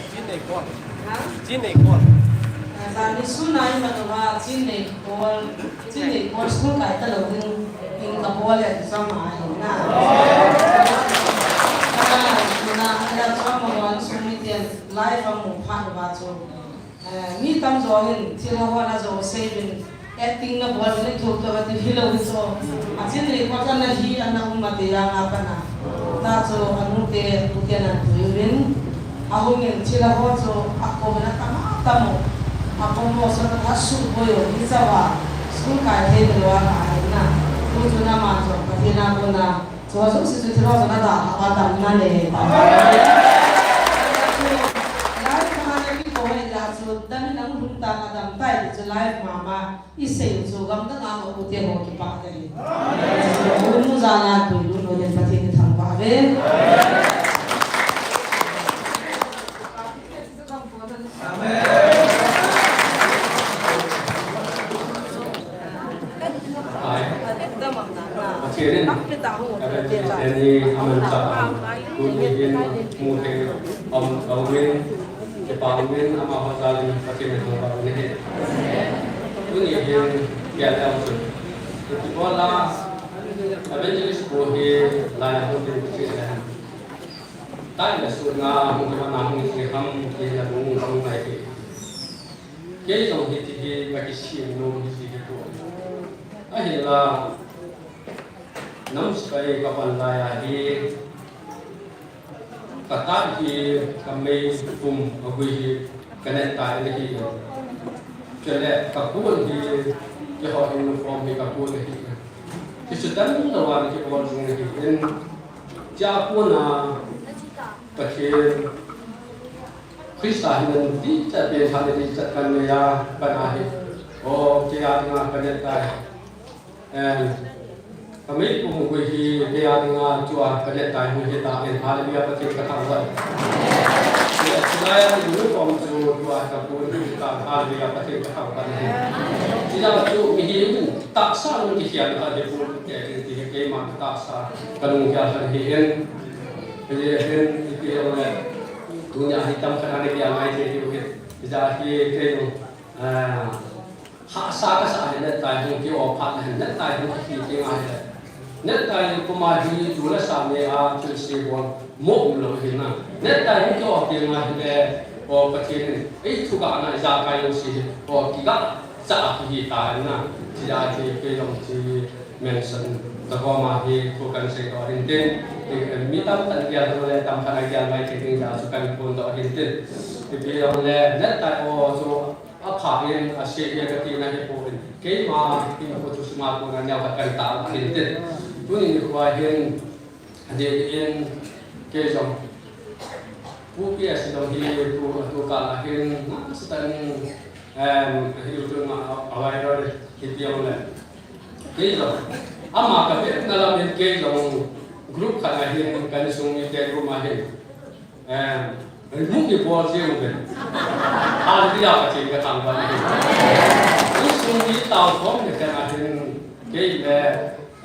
Chin nei kol. Ha? Chin nei kol. Ah, jani sunai manu va, chin nei kol. Chin nei kol school kai talou ding in kabol e, kisam a hin na. Ah, na, ala chua mo wan sung mi tian live a mu phat uva chu. Eh, mi tamjo hin thilha hon ajo seivin, acting nabol uvin, thup tah ati hilou hi chu. Achin nei kol khat nahi ana um ati jang a pat na. Tah chu anute, ute nan pui uvin. Ahung in thilha ho chu akou na tama tamo. Akou mo sa ta su boi u hi cha va. School kai thei lou a ka ai na. Tu chu na ma chu Pathen a kona. Chu jouse chu thilha chu na da ha ba tam na le ta. Live ma na ki ko he la chu dan na hung ta ka dam tai chu live ma ma i sei chu gam da na ko te ho ki pa de. Chu nu ja na tu lu no den Pathen thangvah ve. Amen. Pathen in, Pathen in aman chapa, tuni hin mu thei um, um in, kipa um in, amaho jal in Pathen in thangvah u ahi. Tuni hin, kia le am chu. Kipa la, evangelist ko hi, lai na hung tin Pathen in. Tai le suna, hung kima na hung si ham, ki na hung hung lai hi. Kei jong hiti hi, ka kisem nom hiti hi ko. Ahinla, nam sipai ka pan lai a hi, ka tai hi, ka meipum, ka gui hi, ka net tai hi. Chule, ka kon hi, keiho uniform hi, ka kon hi. Kisu dan lo an, kibol jing hi. Chua kona, Pathen, Christa hin nati chat pen tha nati chat kan nei a, kan a hi. O, kei a dinga kan nei tai. Em, ka meipum gui hi, kei a dinga chua kan nei tai, gui hi ta, en, hallelujah, Pathen ka thangvah. Chulai a uniform chu chua ka kon hi ta, hallelujah, Pathen ka thangvah. Chijang chu mihem in tahsa nung kikhen ta, he pu, ke, ke, ke, keima tahsa ka nung kikhen hi en. Kei hin, ipi jong le, tunia hi tam khat a na kia ngai thei diu hi. Hijeh a hi kei jong, ah, hahsa kasa hi, net tai hung ki o phat le hin, net tai hung ki ki ngai le. Net tai puma hi tu le sa me a thil se bol mo um lou hi na. Net tai hung ki o ki ngai le, o Pathen in ei thu ga na ijakai lou si hi, o ki ga cha a ki hi ta na. Hijeh a hi kei jong chi mention, ka koma hi thu kan sei doh hin tin, mi tamtah in gel hung le, tamkhat a gel mai thei ding jeh a chu kan phondoh hin tin. Ipi jong le, net tai o chu apha in, ase in ka tina hi poi. Keima hinkho chu sunga kona neokhat kan tao hin tin. Tuni nikho a hin, adeh in, kei jong, Pu P S jong hi, tu, tu kal a hin, nasatah in, em, hi tu ma, a, a viral hi ti jong le. Kei jong, ama ka vet na lam in kei jong group khat a hin, ka insung mite group a hin. Em, mu ki bol jeng uvin. Hallelujah, Pathen ka thangvah in. Insung mi tao khom ni khat a hin, kei le,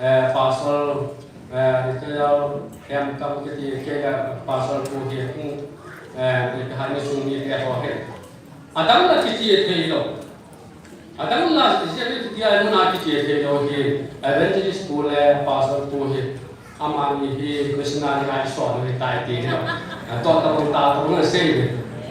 eh, Pastor Eh, Israel, Hemkam kiti, kei a Pastor pu hi, hmm, eh, kei ka hai ni sung ni te ho hi. Adang la kiti thei lou. Adang la, Israel kiti a muna kiti thei lou hi. Evangelist pu le Pastor pu hi. Amani hi missionary a ison ahitai ti hi. A, to ta ta ta sei ni.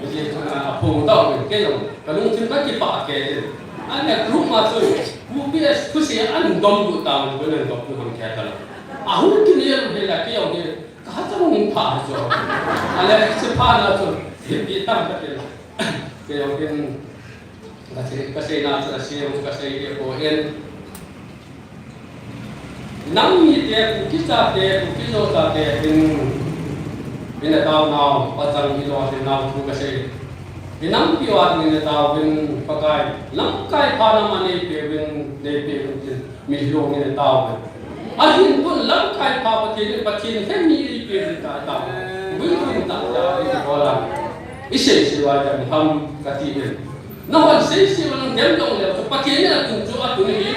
Kiti, a, phung ta ni kei jong. Ka lungthim ka kipah kei ni. Ane group ma chu, U P S khu se an dom bu ta, bu nan dom bu ham kei ta la. A hu ki ni he la kei jong hi. Ka ha ta hung pha jo. Ale se pha na chu. Hi pi tam ka kei. Kei jong hin. Ka sei, ka seina chu a sei, ka sei te poi. Nang mite, Kuki chate, Kuki Zo chate hin, hin a tao nau, pachang hi lo hin nau thu ka sei. Hi nang piwa hin a tao hin, Pakai, lamkai pha na ma nei pe hin, nei pe hin, mi hi lo hin a tao hin. Ahin tun lamkai pha Pathen, Pathen he mi ei pe hin ta tao. Bui bui ta ta hin ko la. I sei sei wa jam ham ka ti hin. Nahon sei sei wa nang dem dong leu, chu Pathen in atun chu atun hi.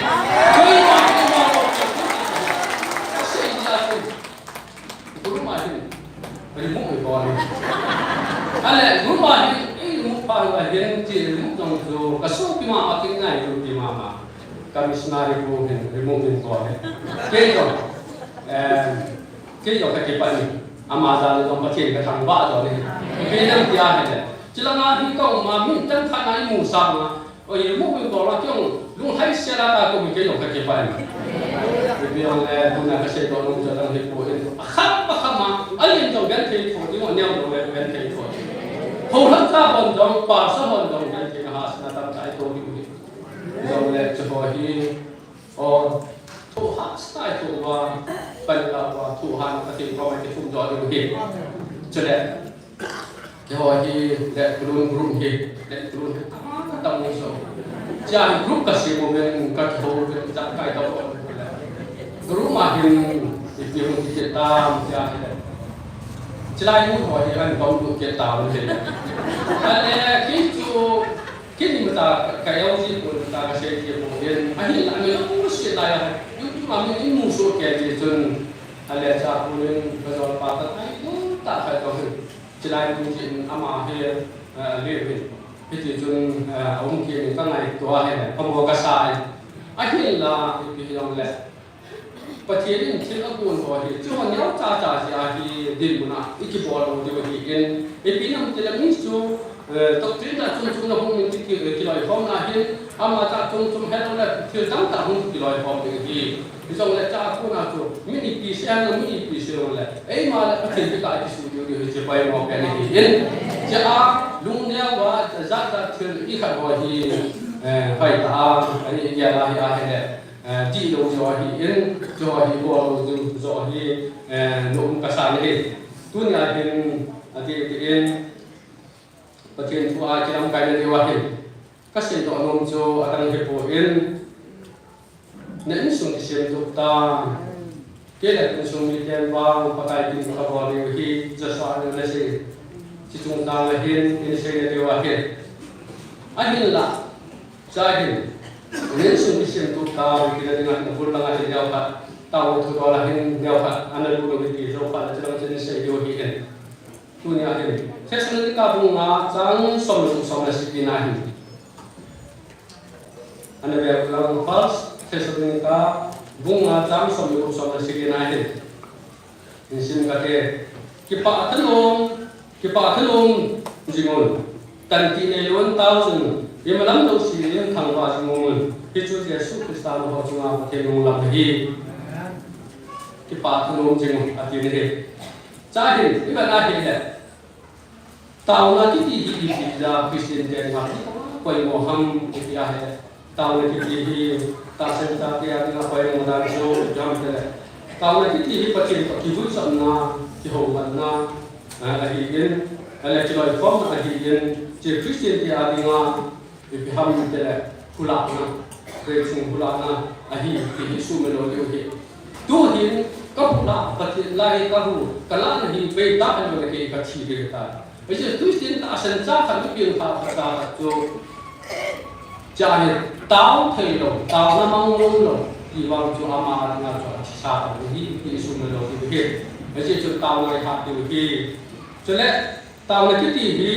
Koi ma, koi ma, koi ma. Sei sei atun. Guru ma hin. Ri mu mi ko ni. Ale, guru ma hin, i mu pa la hin, ti mu dong chu. Ka so pi ma ma kin nai ru pi ma ma. Ka missionary ko hin, ri mu mi ko ni. Kei ko. Em, Kei jong ka kipah ni. Ama jal jong Pathen ka thangvah jong ni. Kei jong tia hi le. Chilanga hi ka um a mi chang khat na i mu sa ma. Oi, mu mi bol a kei jong lunghai sia la ta ko mi kei jong ka kipah ni. Kei jong le tuna ka sei to nung jong hi ko in. A kham pa kham a. A len jong ben thei tho, i mo neo jong le ben thei tho. Ho han ka hon jong, pa sa hon jong ben thei na ha sna tam tai to ni. Jong le chu ho hi. O, thu ha sai thu wa, pan la wa, thu ha na ka tin ko mai ke thum jo de hi. Chule, ke ho hi, le kulun group hi, le kulun hi, tama ka tam ni so. Cha hi group ka si mo men ka thu ke ta kai ta ko. Group ma hin, i pi hung ki tam, cha hi le. Chilai mu ho hi an bang du ke tam hi. Ale, ki chu, Kei ni mata ka, ka yau ji ko mata ka sei ji ko yen. Ahin la mi lo si la ya. YouTube a mi in mu so ke ji chun. Ale cha ko yen ka jol pa ta ai ko ta ka ko hin. Chilai mu ji in ama he, eh, le hin. Hiti chun, eh, a um ke ni ka ngai to a he. Ka mo ka sai. Ahin la, i pi long le. Pathen in thil a gon ho hi, chu ho neo cha cha jeh a hi dinmun a i kibol lou diu ahi in, ipi nam ti le mi chu, eh, doctrine tah chom chom na hung in ki, ki, kiloikhom na hin, ama tah chom chom het le thil dang tah hung kiloikhom ding ahi. Hijongle cha a kona chu, mi ipi sei le, mi ipi sei le, eima le Pathen kikah a kisuh diu diu hi chu poimo pen ahi in. Cha a, lungneo a, jat jat thil i khat ho hi, eh, hoitah a, ani gel a hi a hi le. Eh, ti lou jo hi in, jo hi bol lou jo, jo hi, eh, nom ka sa ni. Tunia hin, ati, ati in, Pathen thu a kilamkai na diu ahin. Ka sei doh nom chu adang hi poi in, na insung kisem tup ta. Kei le insung miten vang Pakai tin ka bol diu hi, Joshua in ana sei. Chi chung tang a hin, in sei na diu ahin. Ahinla, Cha hin, insung kisem tup ta, kila dinga hin, bul langa hin neo khat, tao thu dol a hin neo khat, ana lu lo hi ti, zo khat, la chilang chen sei diu hi hin. Tunia hin, Thessalonica bung nga chang som le gup, som le sagi na hin. Ana ve lang, First Thessalonica bung nga chang som le gup, som le sagi na hin. Insim kate, kipah thanom, kipah thanom jingun, tanti neilou tao jing, imalam jouse in thangvah jingun, hichu Jesu Christa nangho chunga Pathen nunglam ahi. Kipah thanom jingun, ati nahi. Cha hin, iman ahi le. Taona kiti hi ipi jeh a Christian te dinga poimo ham kiti ahi. Taona kiti hi tahsan chate a dinga poimo dan chu ipi ham tile. Taona kiti hi Pathen toh kivuichapna, kihoumatna, eh, ahi in, ale kiloikhomna ahi in, hiche Christian te a dinga Ipi ham tile, hulahna, Pathen sung hulahna ahi, ti hi sumil lou diu ahi. Tuhin, ka hulah, Pathen lai ka hu, ka lahna hi, bei tah lou le kei ka thi ding tai. Hiche Christian tahsan cha khat, mi pengthah khat, cha khat chu, cha hi, tao thei lou, taona mang lou, Ti vang chu ama a dinga chu athisa tau ahi, ti isumil lou diu ahi. Ajeh chu taona iha diu ahi. Chule, taona kiti hi,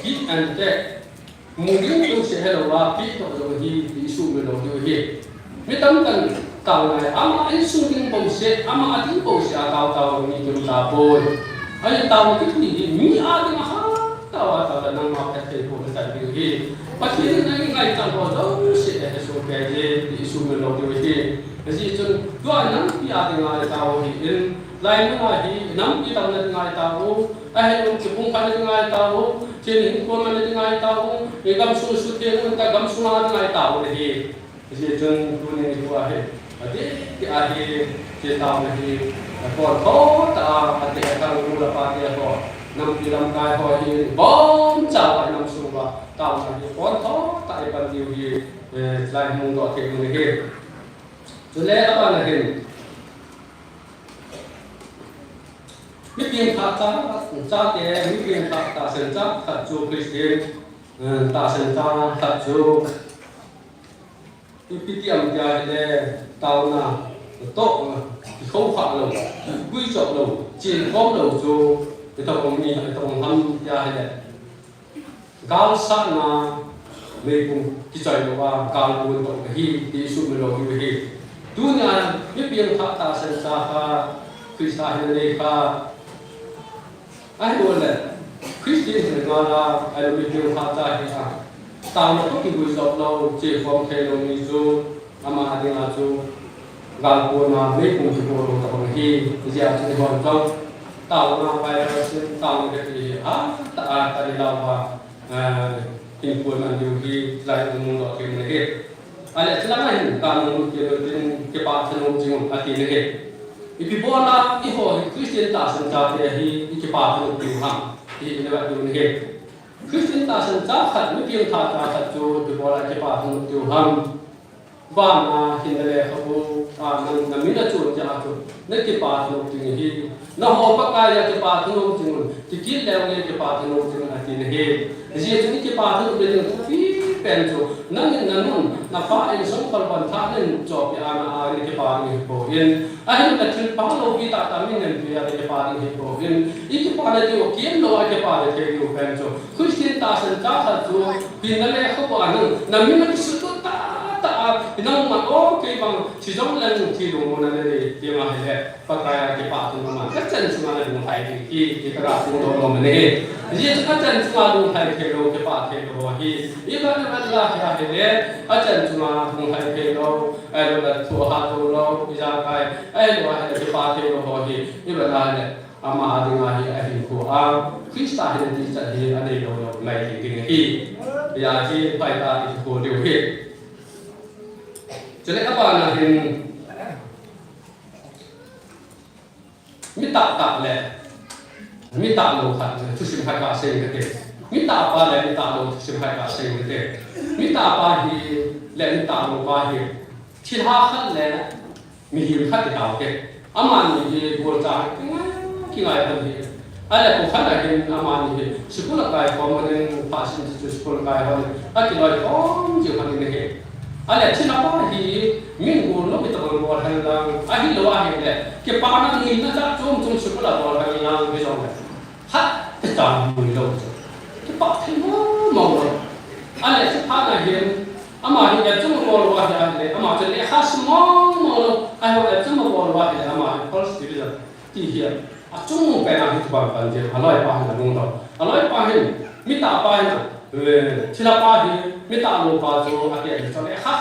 give and take. Mu ding jouse helou a, peh toh jong ahi, ti isumil lou diu ahi. Mi tamtah in taona hi, ama insung ding bouseh, ama a ding bouseh a tao tao mi kimu tapoi. Ahin taona kiti hi, mi a dinga hatah a tao le nangma phatthei boh nachan diu ahi. Pathen in nangin ngaichat ho jouse ahesoh peh e, ti isumil lou diu ahi. Ajeh chun, tua nampi a dinga itao ahin, lai mun a hi, nampi tamna dinga itao, ahilou le kipumkhatna dinga itao, chen hinkho manna dinga itao, igamsung suhtheng un tah gamsung a dinga itao ahi. Ajeh chun tuni nikho a hi, adeh deh a hi, hiche taona hi, apontho tah a, ate athang nu le pa te ho, nampi lamkai ho hi, ibonchauva inam sung uva, taona hi, pontho tah a ipan diu hi, eh, lai hung doh thei u ahi. Chule abana hin, mi pengthah cha, chate, mi pengthah tahsan cha khat chu Christian, eh, tahsan cha khat chu, ipi ti ham tia ahile, taona toh, eh, kikhokhah lou, guijop lou, chenkhom lou chu, itobang mi, itobang ham tia ahile, galsatna meipum kichoi louva, galkon toh ahi, ti isumil lou diu ahi. Tunia, mi pengthah tahsan cha khat, Christa hin anei khat, ahilou le, Christian hin anei khat, ahilou mi pengthah cha hi a, taona toh kiguijop lou, chenkhom thei lou mi chu, ama a dinga chu, galkon a meipum kipo lou tobang ahi, hijeh a chu eihon jong, taona virus in, taona kiti hi, hatah a, tani louva, eh, hinkho man diu hi, lai mun doh thei u ahi. Ahile, chulanga hin, kanung lut kit u hitin, kipah thanom jing un, ati ahi. Ipi bola, eiho hi Christian tahsan chate hi, ikipah thanom diu ham, ti ina vet diu ahi. Christian tahsan cha khat, mi pengthah cha khat chu, ipi bola, kipah thanom diu ham. Vana hin nalekhabu a, nang, namin achon jeh a chu, nakipah thanom ding ahi. Naho Pakai a kipah thanom ding un, kikit leu le kipah thanom ding un ati ahi. Hijeh chun ikipah thanom ding thupi pen chu, nangin nanun, napa in songkhol ban tha nin chohpeh a na a nakipah ding ahipoi. Ahilou le thilpha loupi tahtah min nenpi a nakipah ding ahipoi. Ikipah na diu, kipah lou a kipah na thei diu pen chu, Christian tahsan cha khat chu, hin nalekhabu a nang, namin akisutlut tahtah a, nangman o kei bang thi jongleng thi lungmonna nanei ding ahile, Pakai a kipah thanom a, kachan chunga nalunglhai ding ahi, ti kaga phongdoh nom ahi. Hijeh chun achan chunga lunglhai theilou, kipah theilou ho hi, ivet ivet la hi ahile, achan chunga lunglhai theilou, ahilou le thohhat joulou, ijakai, ahilou ahile kipah theilou ho hi, ivet la ahile, ama a dinga hi ahinkho a, Christa hin atichat hi aneilou lou ngai thei ding ahi. Hijeh a hi phaitah a ikikol diu ahi. Chule abana hin, mi tahtah le mi tahlou khat, thusim khat kasei inge kati. Mi tahpa le mi tahlou thusim khat kasei inge kati. Mi tahpa hi le mi tahlou pa hi, thilha khat le mihem khat kitao te. Amani hi golcha kingai, kingai pan ahi. Ahile kho khat a hin amani hi school akai khom in, phasim chu school akai hon, akiloi khom jiu hon ahi. Ahile thilha pa hi min golnom itobang bol hen lang, ahilou ahile kipana nuina jat chom chom school a bol hen lang, hijongle khat kichat nuilou chu, kipah thei mong mong lou. Ahile chuphat a hin, ama hi exam abol uva ahile, ama chu lekha sim mong mong lou, ahile exam abol uva ahile, ama hi first division ti hi, achung pen a hi chuban pan jeng, aloipa hin alungdong. Aloipa hin, mi tahpa hin, eh, thilha pa hi, mi tahlou pa chu ati le, chule lekha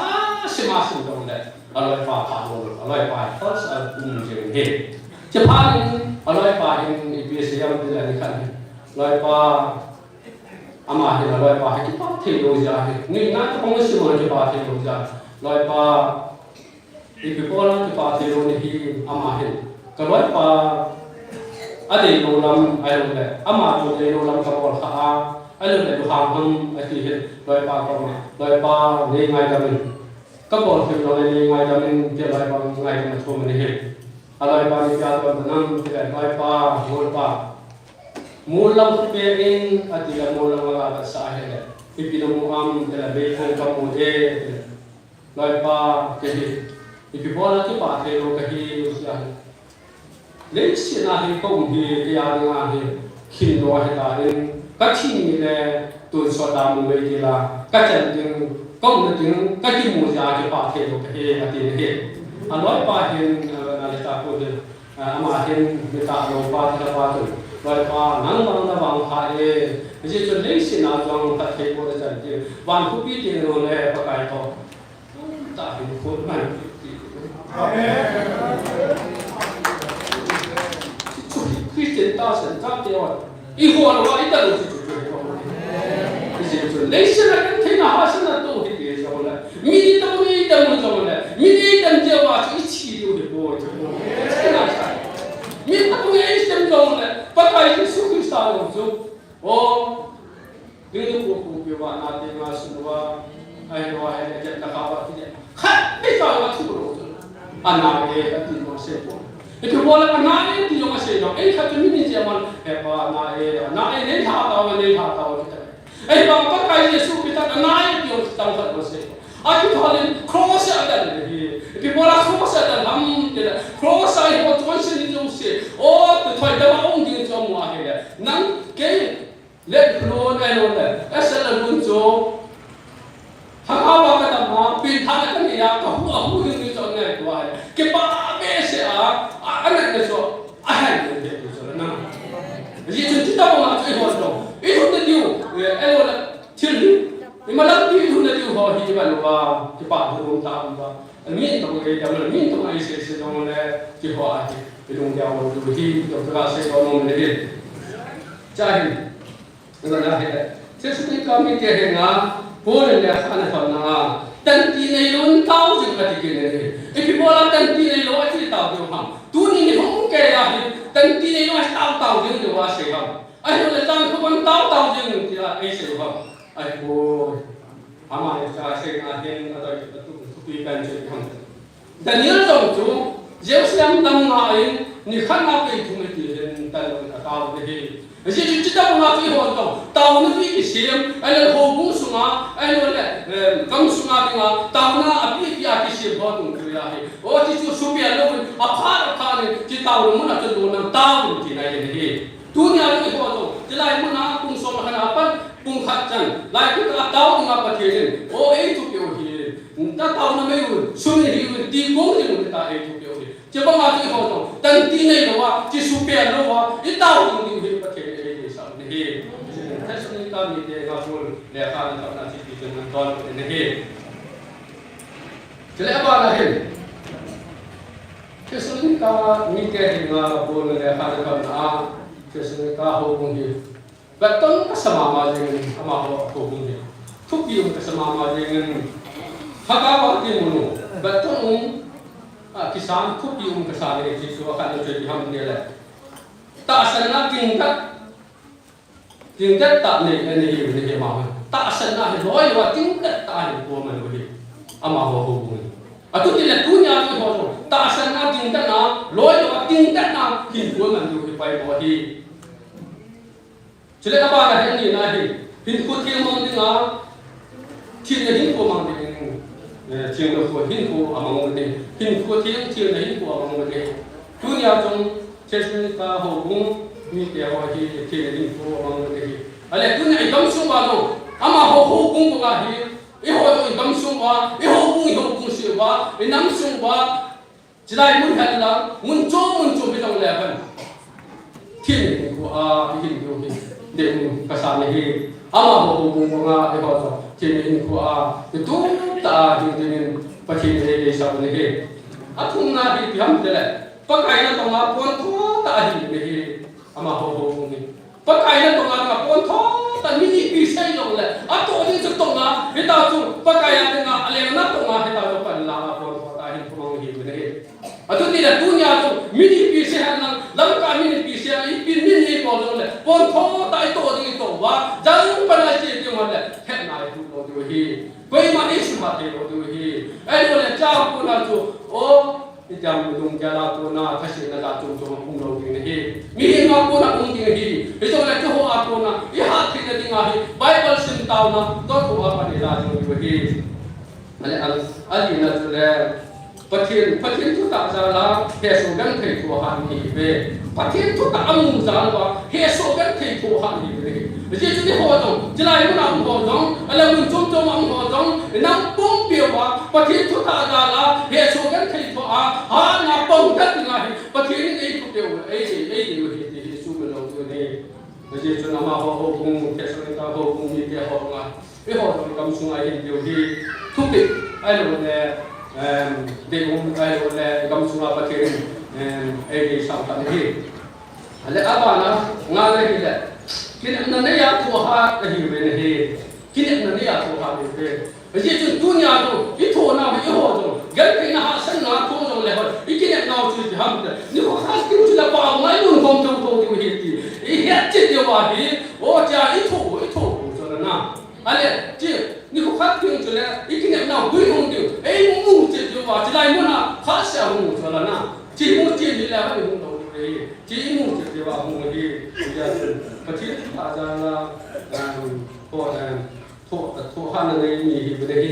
sim a sim dong le, aloipa pha lou, aloipa hi first a um jeng ahi. Chuphat in, aloipa hin, ipi asei em tile, nikhat hin, loipa, ama hin aloipa hi kipah theilou jeh ahi. Nuina tobang asim a kipah theilou jeh a, loipa, ipi bola kipah theilou nahi, ama hin, kaloipa adeilou lam, ahilou le ama chu deilou lam kabol kha a, ahilou le lunghang ham ati hin, loipa koma, loipa, nei ngaidam in. Kabol thei lou le nei ngaidam in, tia loipa ngaidam athum ahi. Aloipa in ipi adon tanam tile, loipa, golpa, mol lam khu peng in, atile mol lam aga vetsah ahile, ipi namu am tile, meikong kamu e, tile, loipa, kei hi Ipi bola kipah thei lou kahi tia. Leiset a hi kaum hi, kei a dinga hi khin lou ahitan, kathi ni le tonsot a mu mei tila, kachan ding, kaumna ding kakimu jeh a kipah thei lou kahi, ati ahi. Aloipa hin, eh, Lalita pu hin, eh, ama hin mi talou pa, thilha pa chun, loipa, nang vang na vang pha e, hijeh chun leiset a jong phatthei boh nachan ding, van khopi teng le Pakai toh Tumtah hinkho man ti. Amen. Chu Christian tahsan chate hon, ihol uva idalou chu chu chu. Hijeh chun leiset a gentheina hahsatna toh hi ti jongle, mi ni tabang eidam jongle, mi ni eidam jeh uva chu ithi diu hi bou chu. Mi tabang eidam jongle, Pakai Jesu Christa jong chu O, ding ding pu pu pi uva, na te ma sun uva, ahi uva, ahi le, jet na ka uva, ti le. Khat ni sa uva thu lo. Ana e, ati ma se po. Ipi bola ana e, ti jong asei lo. Ei khat ni ni je man, he pa, ana e, ana e, nei tha ta uva, nei tha ta uva, ti ta. Ei pa, Pakai Jesu Christa, ana e, ti jong tang khat ma se. Akithonin cross a adal le hi. Ipi bola cross a adal ham tile. Cross a iho chonse ni jong se. O, tu thoi dama ong ding jong mo ahile. Nang kei le khulon ai lo le. Asal la lun cho. Thakha ba ka dama, pin tha na ka ni ya, ka hu a hu ding ni jong ngai tua le. Kipa be se a, a, a ngai le so. A hai le de so na. Ji chun ti ta mo na chu iho jong. Iho te diu. E, ai lo le. Thil hi, imalam ti thuna diu ho hi iman uva, kipah thu um ta uva. Min tong ei tam, min tong ei sei sei jong le, ti ho a hi, ilung dia ho tu hi, to ka sei ko nom le hi. Cha hi, ina na hi. Thessalonika mite henga, Paul in lekha ana thot na a, tan ti nei lou in tao jing ati kit in ahi. Ipi bola tan ti nei lou a ti tao diu ham. Tuni ni hung kei a hi, tan ti nei lou a tao tao jing diu a sei ham. Ahilou le tang khu ban tao tao jing tia ei sei u ham. Ahipoi. Ama le cha sei na hin a doi a tu, tu tui kan sei ham. Daniel jong chu Jerusalem dam nga in ni khat na pei thum iti hin tan lo a tao de hi. Ji ji ji tao nga chu ho to. Tao na pi kisem, ahilou le houbung sunga, ahilou le, eh, gam sunga dinga, tao na a pi pi a kisem ho tung chu ya hi. O ti chu su pi a lo, a pha a pha ni, ti tao lo mun a chu lo na tao ti na ye hi. Tunia chu iho jong, chulai mun a pung som le khat a pat, pung khat chan, lai kit a tao dinga Pathen in, o ei thupeh u hi, ta taona mei u, sum hi u, ti kong ding u ta ei thupeh u hi. Chubang a chu iho jong, tan ti nei lou a, ti su pe lou a, i tao ding ding u hi Pathen in ei deisah u ahi. Thessalonika mite henga Paul lekha ana thot na chu ti chun ana thot u ahi. Chule abana hin. Thessalonika mite henga Paul in lekha ana thot na a, Thessalonika houbung hi. Vettong kasa mama jengin amaho houbung hi. Thupi um kasa mama jengin. Lhagao a ti mun u. Vettong um, a, kisan thupi um kasa le Jesu a khat na choi ham ti le. Tahsanna ding kat. Ding kat ta nei, nei, nei, nei, ma. Tahsanna hi loi loi ding kat ta hi ko man hi. Amaho houbung hi. Atu ti le tunia ti ho. Tahsanna ding kat na, loi loi ding kat na, hin ko man hi pai mo hi. Chule abana hin ni na hi. Hinkho theng mang dinga, Thilna hinkho mang ding, eh, thilna hinkho, hinkho amang u ahi. Hinkho theng, thilna hinkho amang u ahi. Tunia jong Thessalonika houbung mite ho hi thilna hinkho amang u ahi. Ahile tunia i gamsung uva jong, amaho houbung uva hi, eiho jong i gamsung uva, i houbung, i houbung seh uva, i namsung uva, Chulai mun hen lang, mun chom, mun chom hi jong le hen. Thilna hinkho a, i hin diu hi. Deium kasa ahi. Amaho houbung banga, eiho jong. Thilna hinkho a, i tum tah a hin dingin Pathen in ei deisah u ahi. Athumna hi ipi ham tile. Pakai natong a pon tho tah a hin ahi. Amaho houbung hi. Pakai natong a dinga pon tho tah, mi ni ipi sei jongle, atoh ding chu tong a, hitia chu Pakai a dinga, aleng natong a, hitia chu panla a pon tho tah hinkho mang hi u ahi. Atu tile tunia chu, mi ni ipi sei hen lang, Lamka mi ni ipi sei, ipi mi ni bol jongle, pon tho tah itoh ding itoh uva, jang pan a che ding uva le, hetna i hu lou diu ahi. Koima i sumha thei lou diu ahi. Ahilouleh cha kona chu, o, Hitiang midang kila kona thase na ja chom chom um lou ding ahi. Mihem a kona um ding ahi. Hijongle keiho a kona i hat theina dinga hi Bible sim taona toh thu a pan i la ding u ahi. Ahile, ahile na chule, Pathen, Pathen thutah jal a hesoh genthei thohhat ahi ve. Pathen thutah amu jal uva hesoh genthei thohhat ahi ve. Ajeh chu eiho jong, chulai mun a um ho jong, ahilou mun chom chom a um ho jong, inam pumpi uva Pathen thutah jal a hesoh genthei thoh a, hatna pang tah ding ahi. Pathen in eithupeh u, ei, ei, eidei u ahi ti hi sumil lou ding ahi. Ajeh chun amaho houbung, Thessalonika houbung mite ho nga, eiho jong igamsunga ihin diu hi thupeh, ahilouleh, em, deium, ahilouleh igamsunga Pathen in, em, eideisah u ahi. Ahile abana ngana hile, kinepna neiya thohhat ahiuve nahi. Kinepna neiya thohhat ahiuve. Ajeh chun tunia jong ithohnau hi eiho jong gentheina hahsatna thoh jongle hoi, ikinepnau chu ipi ham tile, nikho khat ding chule pao ngai lun khom thotho diu ahi ti ihet chet diu ahi. O, tia ithoh, ithoh chu la na. Ahile, chi, nikho khat ding chule ikinepnau gui hung diu, eimu chet diu a, chulai mun a khat seh a hung chu la na. Chi mu chet ding le hung lou diu ahi. Chi imu chet diu a hung ahi. Tia chun Pathen thutah jal a, um, ko, um, Thoh, thohhatna nei mi ahiuve nahi,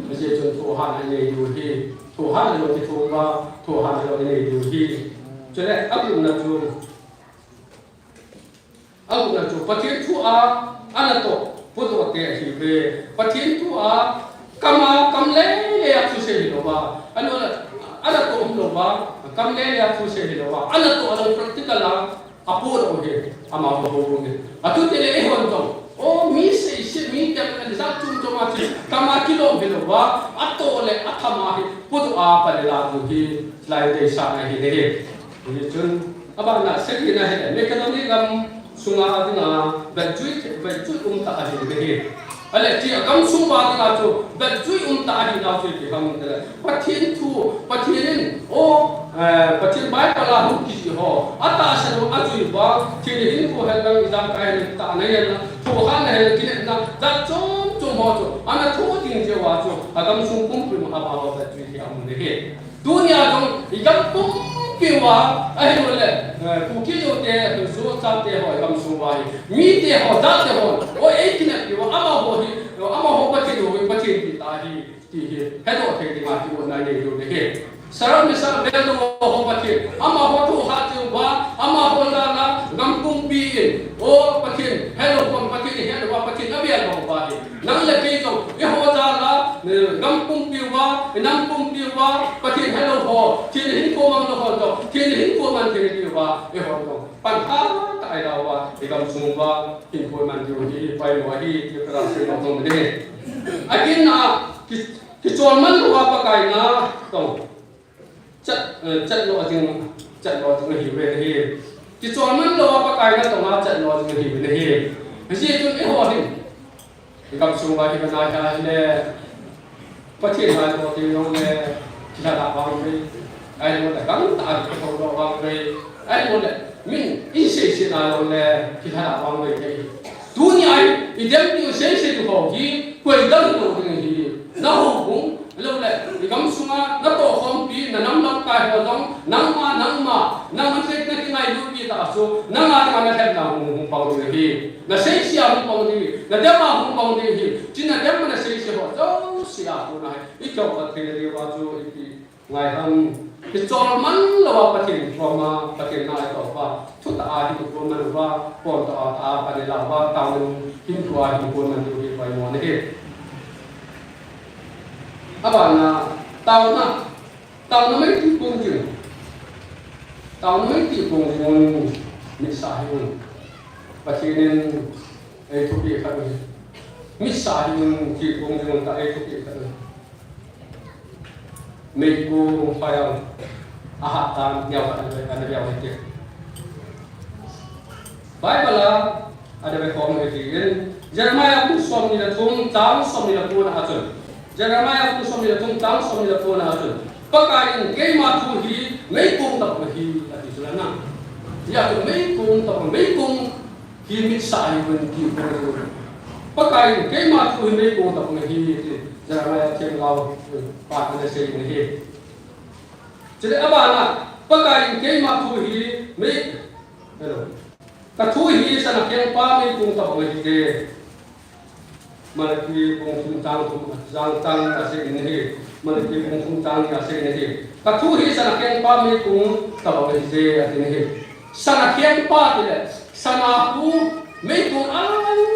ajeh chun thohhatna inei diu ahi, thohhatna jong kithoh uva, thohhatna jong inei diu ahi. Chule agupna chu, agupna chu, Pathen thu a, anatoh, podoh te ahiuve. Pathen thu a, kam a, kam lele a thusei hilouva, ano, anatoh umlouva, kam lele a thusei hilouva, anatoh a jong practical a, apodoh u hi, amaho houbung hi. Atute le eihon jong, o, mi seise, mi tem, jat chom chom a chu, kam a kilom hilouva, atoh le atham a hi, podoh a pan le la diu hi, lai deisahna ahi nahi. Hichun, abana, second-na hile, Macedonia gamsunga dinga, vetjui, vetjui umtah ahi nahi. Ahile, chi agamsung uva dinga chu, vetjui umtah ahinau chu ipi ham tile, Pathen thu, Pathen in, o, eh, Pathen Bible a hung kijih ho, atahsan u ajui uva, thil hinkho hen lang, ijat kai hen lang, tahna hen lang, thohhatna hen lang, kinepna, jat chom chom ho chu, ana thoh ding jeh uva chu, agamsung pumpi uva amaho vetjui hi aum nahi. Tunia jong igam pumpi uva, ahilouleh, eh, Kuki Zote, Zo chate ho igamsung uva hi. Mite ho, jate ho, o, eikineppi uva, amaho hi, amaho Pathen u hi, Pathen pi tah ahi, ti hi, hedoh thei dinga kigotna inei diu ahi. Shadrach, Meshach, Abednego ho Pathen, amaho thohhat cheh uva, amaho jal a, gam pumpi in, o Pathen, helou khom Pathen, helou uva Pathen, abel uva hi. Nang le kei jong, eiho jal a, eh, gam pumpi uva, inam pumpi uva, Pathen helou ho, thil hinkho mang lou ho jong, thil hinkho man thei diu va, eiho jong pan hatah a ilah uva, igamsung uva, hinkho man diu hi, ipoimo ahi, ti kaseina jong ahi. Akinna, ki, kichol man louva Pakai na, tong. Chat, eh, chat lou jing, chat lou jing ahiuve nahi. Kichol man louva Pakai na tong a chat lou jing ahiuve nahi. Hijeh chun eiho hin, igamsung uva hi kana hia hile, Pathen ngaito teng jongle, kilhadah vangvei. Ahilouleh, gangtah a kithoudoh vangvei. Ahilouleh, min in seisei na jongle, kilhadah vangvei ahi. Tunia hi, idem diu seisei diu ho hi, koi dang lou ding ahi. Na houbung, Ahilouleh, igamsunga natoh khompi, nanam lamkai ho jong, nangma, nangma, nang hanse na kingailut pi tah a chu, nanga dinga nalhepna hung, hung pang ding ahi. Naseise a hung pang ding ahi, nadem a hung pang ding ahi. Chu nadem naseise ho jouse a kona hi, ikihoupat thei diu va chu ipi ngai ham. Kichol man louva Pathen koma, Pathen na itoh uva. Thutah a hinkho man uva, pontoh a tah a pan ilah uva, taona hinkho a hinkho man diu hi poimo ahi. Abana, taona, taona meiti pung jing. Taona meiti pung jing un, mitsah hih un. Pathen in eithupeh khat u hi. Mitsah hih un, ti pung jing un tia eithupeh khat u hi. Meikong phai a, ahat tan, neo khat ana ve, ana ve u hite. Bible a, ana ve khom u hite in, Jeremiah bung somni le thum, chang somni le ko na a chun. Jeremiah bung somni le thum, chang somni le ko na a chun. Pakai in keima thu hi meikong tobang ahi, ati chu la na. Hijeh chun meikong tobang, meikong hi mitsah hih un ti pung jing un. Pakai in keima thu hi meikong tobang ahi ti Jeremiah themgao pan ana sei in ahi. Chule abana, Pakai in keima thu hi mei, hello. Ka thu hi sana khengpa meikong tobang ahi te. Malaki bung thum chang thum, chang, chang a asei in ahi. Malaki bung thum chang ni a asei in ahi. Ka thu hi sana khengpa meikong tabang ahije, ati in ahi. Sana khengpa tile, sana khu meikong a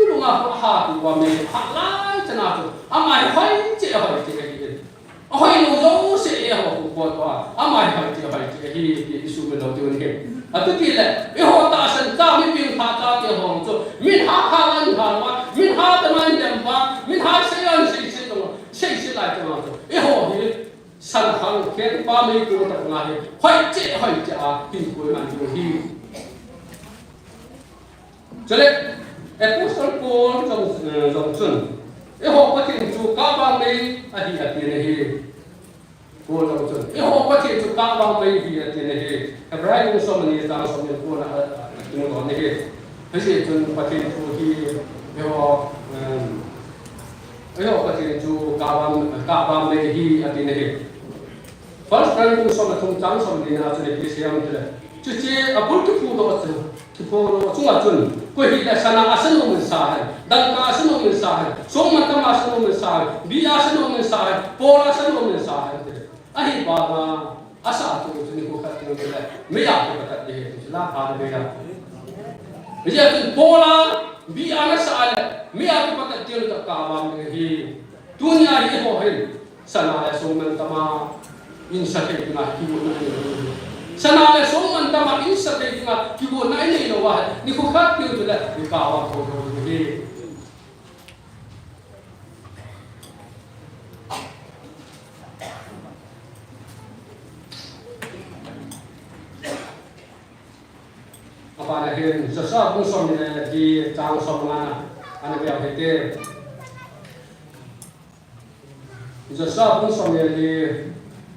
lunga khu aha tu va mei ha lai chana chu. Ama hi hoi che, hoi che ahi. Ahoi lou jouse eiho khu pot uva, ama hi hoi che, hoi che ahi ti isuhmil lou diu ahi. Atu tile, eiho tahsan cha, mi pengtha chate ho chu, min ha ha lan ha uva, min ha tama in dem uva, min ha sei an sei sei lou, sei sei lai tama chu. Eiho hi, sana khengpa meikong tabang ahi, hoi che, hoi che a, hinkho iman diu ahi. Chule, Apostle Paul jong, eh, jong chun, eiho Pathen chu kah vang mei ahi, ati in ahi. Paul jong chun, eiho Pathen chu kah vang mei ahi, ati in ahi. Hebrai bung som ni chang som ni kona a, a, a, kimu lhon ahi. Hijeh chun Pathen thu hi, eiho, em, eiho Pathen chu kah vang, kah vang mei ahi, ati in ahi. First Corinthians bung som le thum chang som ni na chun ipi asei em tile, chuche abul kiphudoh chu, kiphudoh chunga chun, koi hile sana a sanu min sa hen, dangka a sanu min sa hen, songmantama sanu min sa hen, bi a sanu min sa hen, pol a sanu min sa hen tile. Ahivanga, asa tu chu nikho khat teng tile, meiya kipat ding ahi ti chu la pha le meiya. Hijeh chun pol a, bi a nasa le, meiya kipat ding le kah vang ding ahi. Tunia hi eiho hin, sana le songmantama in sa thei dinga kigotna inei lou. Sana le songmantama in sa thei dinga kigotna inei lou va, nikho khat teng tile, ikah vang thou lou ahi. Abana hin, Joshua bung som ni le li chang som le nga na, ana veu hite. Joshua bung som ni le li,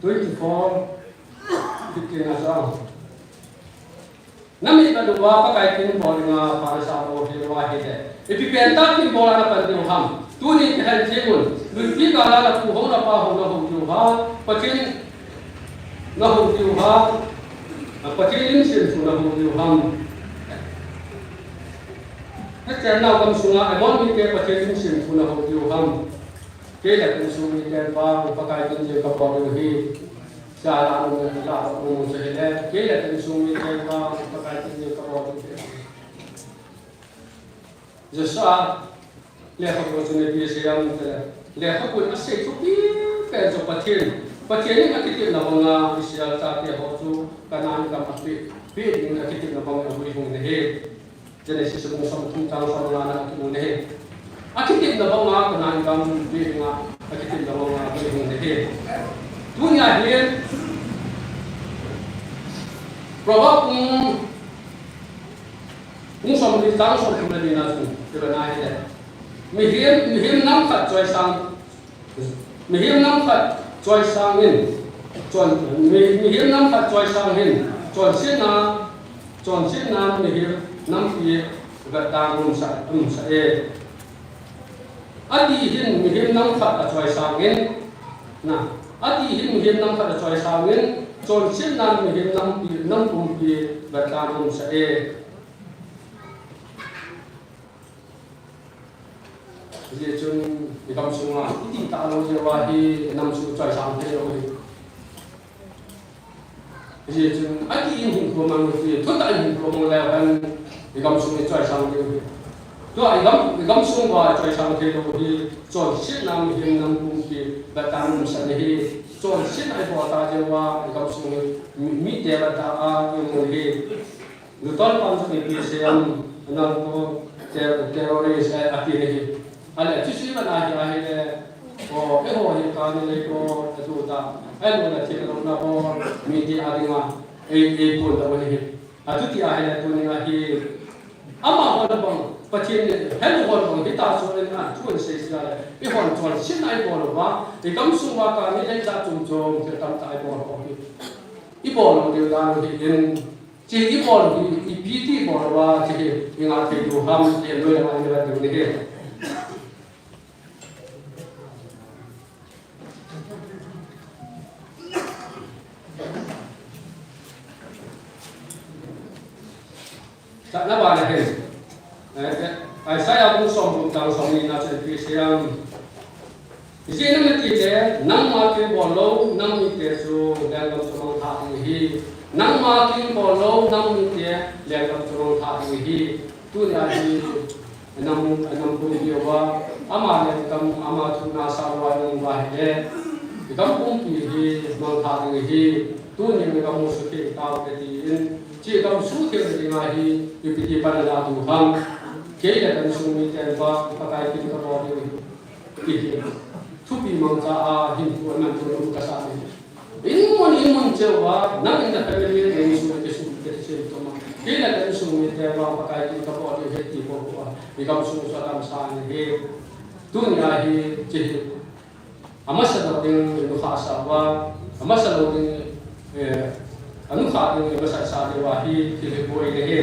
twenty-four, fifteen a chang. Namit na uva Pakai kin bol dinga pha nasa lou hi lou ahile, ipi pen tah kin bol a napan diu ham? Tuni kihei jeng un, lungpi gal a napu ho napa ho nahou diu ham? Pathen nahou diu ham? Pathen lim sem thu nahou diu ham? Hichan nao gam sunga Amon mite Pathen lim sem thu nahou diu ham? Kei le ka insung miten vang Pakai kin jeng kabol diu ahi. Sa la nung la nung sa hile, kei le ka insung miten vang Pakai kin jeng kabol diu ahi. Joshua lekhabu chun ipi asei em tile, lekhabu in asei thupi pen chu Pathen, Pathen in akitepna banga Israel chate ho chu Canaan gam a pe, pe dingin akitepna banga avui hung in ahi. Genesis bung som thum chang som le nga na kimu in ahi. Akitepna banga Canaan gam pe dinga akitepna banga avui hung in ahi. Tunia hin Proverb bung, bung som li chang som thum le li na chun, ipi ana hile, mihem, mihem nam khat choisang, mihem nam khat choisang in, chon, mi, mihem nam khat choisang hin, chonsetna, chonsetna mihem nampi vetda umsah, umsah e. Ati hin mihem nam khat achoisang in, na, ati hin mihem nam khat achoisang in, chonsetna mihem nampi, nam pumpi vetda umsah e. Hijeh chun, i gam sunga, i dih talou jeh uva hi, i nam chu choisang thei lou hi. Hijeh chun, adih in hinkho mang hi, thutah in hinkho mang leu hen, i gam sung i choisang diu hi. Tua i gam, i gam sung uva choisang thei lou hi, chonsetna mihem nam pumpi vetda umsah na hi, chonsetna i bol ta jeh uva, i gam sung hi, mi, mite vetda a, i um hi. Luton pan chu ipi asei em, nang ko ter-, terrorist, eh, ati na hi. Ale, chuchu iman ahi, ahile, o, eiho hi kani lei ko, atu ta. Ai, mo na thil lo na ko, mite a dinga, ei, ei pon ta bani hi. Atu ti ahile, tuni ahi. Amaho na bang, Pathen ni, hello ho na bang, hita so le na, thu an sei sia le. Eihon chonsetna i bol uva, i gam sung uva kani lei jat chom chom, thil tamtah i bol u hi. I bol u diu dan hi in, Hiche i bol u hi, ipi ti bol uva, hiche hi, i ngah thei diu ham, ti noi lama i vet diu ahi. Chatna bana hin. Eh, eh. Isaiah bung som gup chang som ni na chun ipi asei em? Ijeh inem itile, nangma kin bol lou, nang mite chu lenggam chu mangthah ding ahi. Nangma kin bol lou, nang mite lenggam chu mangthah ding ahi. Tunia hi, nam, nam pumpi uva, ama lenggam, ama thu nasa lou a nung uva ahile, igam pumpi hi mangthah ding ahi. Tuni igam u sutheng tau hite tin, hiche igam sutheng ding ahi, ipi ti pan ana la diu ham. Kei le ka insung miten vang, Pakai kin kabol diu ahi. Ti hi. Thupi mangcha a hinkho aman chu um kasa ahi. Inmun, inmun cheh uva, nang in na family, na insung, na insung, na insung, na insung, kei le ka insung miten vang, Pakai kin kabol diu ahi ti bou bou a, igamsung chu adamsah ahi. Tunia hi, hiche hi. Amasa lou ding inukhah sah uva, amasa lou ding, eh, anukhah ding imasat sah diu ahi, thil hi boi le hi.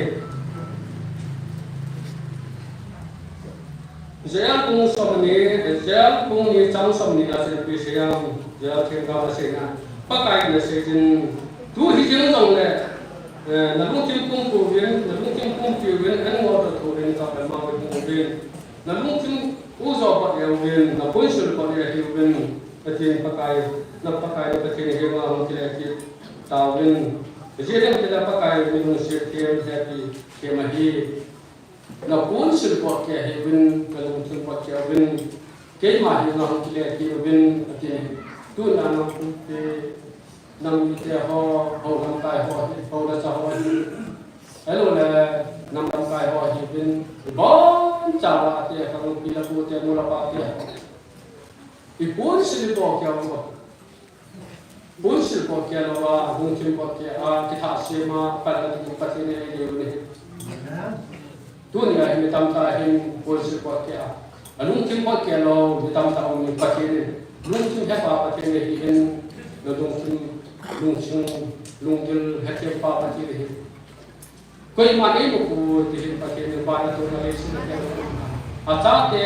Joel bung som ni, Joel bung ni chang som ni na chun ipi asei em, Joel themgao aseina. Pakai in asei jin, tu hijeng jongle, eh, nalungthim pumpi uvin, nalungthim pumpi uvin, an ngol toh toh uvin, ka pe ma uvin. Nalungthim u jo pat e uvin, napunsil pat e ahi uvin, Pathen Pakai, na Pakai na Pathen henga hung kile kit tauvin. Ijeh inem itile Pakai mi lungset them, hepi them ahi. Napunsil pat e ahi uvin, nalungthim pat e uvin. Keima henga hung kile kit uvin, ati. Tuna nang pumpi Nang mite ho, ho lamkai ho hi, ho le cha ho hi. Hello le, nam lamkai ho hi bin, ibon cha la te, ka lungpi la pu te, nu la pa te. Ipunsil po kei uva. Punsil po kei lou va, lungthim po kei a, kitha sema, pa la tu pa te ne, ne, ne. Tunia hi mi tamtah hin punsil pot kei a. Alungthim pot kei lou mi tamtah um in Pathen in. Lungthim hepa Pathen ahi in, nalungthim, lungthim, lunggil hethem pa Pathen ahi. Koima nei mu pu ti hin Pathen in vana tuna leiset a kei. Achate,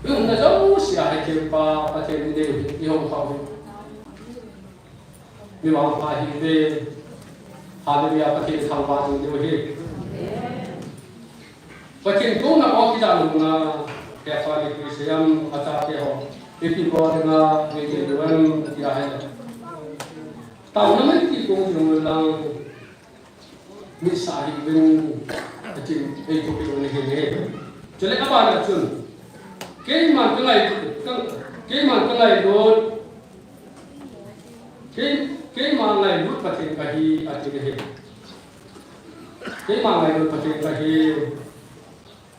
i umna jouse a hethem pa Pathen in nei, i hung khau hi. Mi vangpha hi ve. Hallelujah, Pathen thangvah jing diu ahi. Pathen kona o kija lungna, kei fa ni Christian, achate ho. Ipi bol dinga, nge kei diu em, tia hai. Taona mai ti kong jing lang. Misa hi uvin, atin, ei thupeh u ahi ne. Chule abana chun, keiman ka ngai, ka, keiman ka ngailut, kei, keima ngailut Pathen kahi, ati ahi. Keima ngailut Pathen kahi,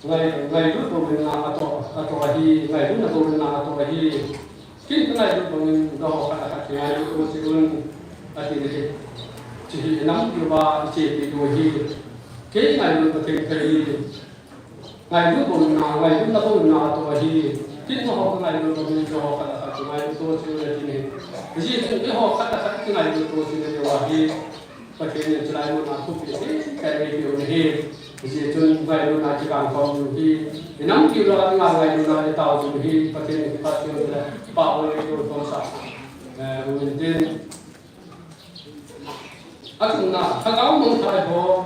ngai, ngailut bou in na atoh, atoh ahi, ngailutna bou in na atoh ahi. Ken ka ngailut bangin, nangho khat le khat kingailut u cheh un, ati ahi. Hiche hi nampi uva ichepi diu ahi. Kei ngailut Pathen kahi. Ngailut bou in na, ngailutna bou in na atoh ahi. Ken nangho ka ngailut bangin, nangho khat le khat kingailut u cheh un, ati ahi. Hijeh chun, eiho khat le khat kingailut u cheh un, ati ahi. Pathen in chulai mun a thupeh tah tah eipeh u ahi. Hijeh chun ngailutna kikan khom diu ahi. Inam tiu lou a ngailutna itao diu ahi. Pathen in kipathu le pao le kikhom sah, eh, u hintin. Achunga, lhagao mangthai ho.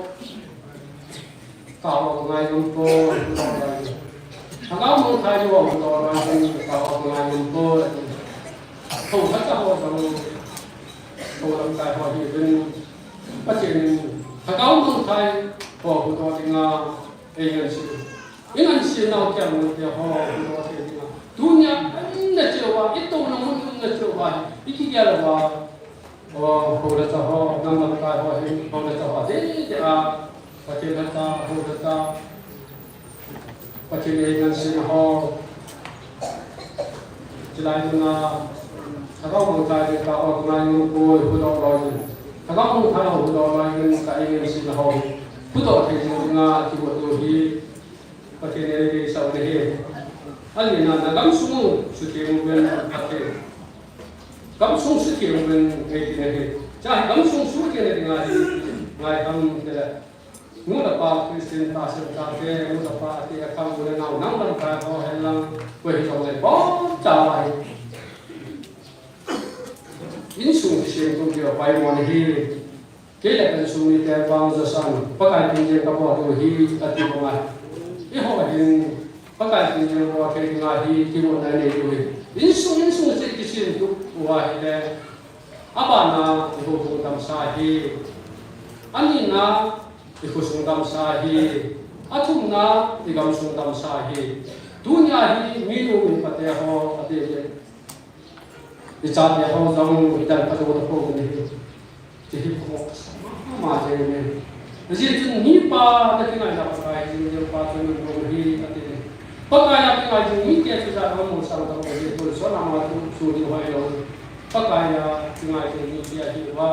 Ka ho ngai nom poi, lhagao mangthai ho, ka ho ngai nom poi. Ho khat ho jong, ho lamkai ho hi uvin, Pathen in lhagao mangthai ho huhdoh dinga eingansei. Eingansei nau kei mangthai ho huhdoh thei dinga. Tunia, ana cheuva, itouna mun umna cheuva, ikigel uva. O, ho le cha ho, nam lamkai ho hin, ho le cha ho, te, te a, Pathen le cha, ho le cha, Pathen le ngan sin ho. Chulai mun a, lhagao mangthai le cha, o, ngai nung poi, huhdoh loi. Lhagao mangthai ho, huhdoh loi, ka ngan sin ho. Huhdoh thei dinga, kigo to hi. Pathen in eisah u ahi. Ahinla, na gamsung sutheng uvin Pathen. Gamsung sutheng uvin eiti ahi. Cha gamsung sutheng dinga hi ngai ham tile. Nu le pa Christian tahsan tah te, nu le pa ati a khang u le nao, nam lamkai ho hen lang, koi hijongle boncha ahi. Insung kisem tum kio pai mo ahi. Kei le ka insung mite vang jouse a, Pakai kin jeng kabol diu ahi, ati bou ngai. Eiho hin Pakai kin jeng bol thei dinga hi kigon anei diu hi. Insung insung seh kisemtup u ahile, abana i houbung damsa hi, anina i khosung damsa hi, athumna i gamsung damsa hi. Tunia hi minu mipa teho ati le, i chate ho jong i dal pha jou tapou ahi. Ti hi khoh sa mama jeng e. Ajeh chun mipa ta kingaina Pakai jeng jeng pa chu nunung hi ati. Pakai a kingai jing mite chu jat a mu sang tapou ahi, tonsot a ama chu chu ding hoi lou. Pakai a kingai jing mite ahiuva.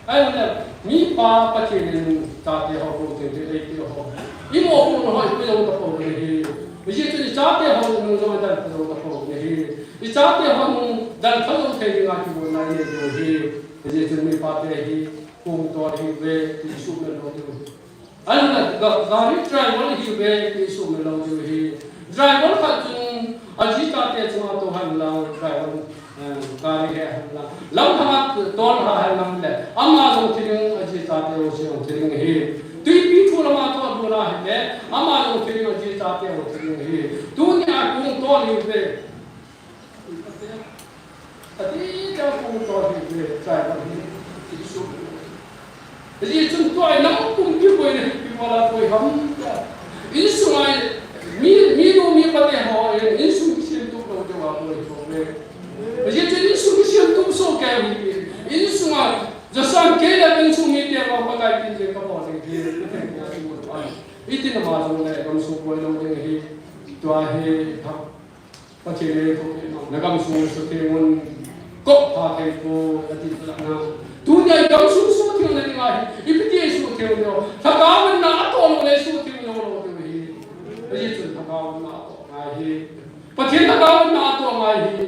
Ahile, mipa Pathen in chate ho kou teng teng eipeh ho, i mopohna ho ipui jou tapou ahi. Ajeh chun i chate ho nung jong i dal pha jou tapou ahi. I chate ho nung dal pha jou thei dinga kigonna inei diu ahi. Ajeh chun mipa te hi kong tol hiuve ti isuhmil lou diu. Ahile ga-, gari driver hiuve ti isuhmil lou diu ahi. Driver khat chun aji chate chunga tou henlang, driver, eh, gari he henlang, lamlhanga tol lha henlang le, ama jong thi ding, aji chate jouse jong thi ding ahi. Twipi thu lama tol lhun ahile, ama jong thi ding, aji chate jong thi ding ahi. Tunia kong tol hiuve. Ati, ati, kong tol hiuve, driver hi, ti isuhmil. Ajeh chun tua hi nang pumpi boi le ipi mola boi ham tia. Insunga mi, minu mipa teho in insung kisemtup lou diuva boi bouve. Ajeh chun insung kisemtup soh kei u hi. Insunga Joshua kei le ka insung mite vang Pakai kin jeng kabol ding ahi. Iti nama jong le gamsung boi lou ding ahi. Tua hi Pathen in eipeh na gamsung sutheng un, kop pha thei poi, ati tah na. Tunia i gamsung sutheng na dinga hi, ipi ti sutheng u ding. Lhagao in na atoh lou le sutheng lou lou diu ahi. Ajeh chun lhagao in na atoh ngai ahi. Pathen lhagao in na atoh ngai ahi.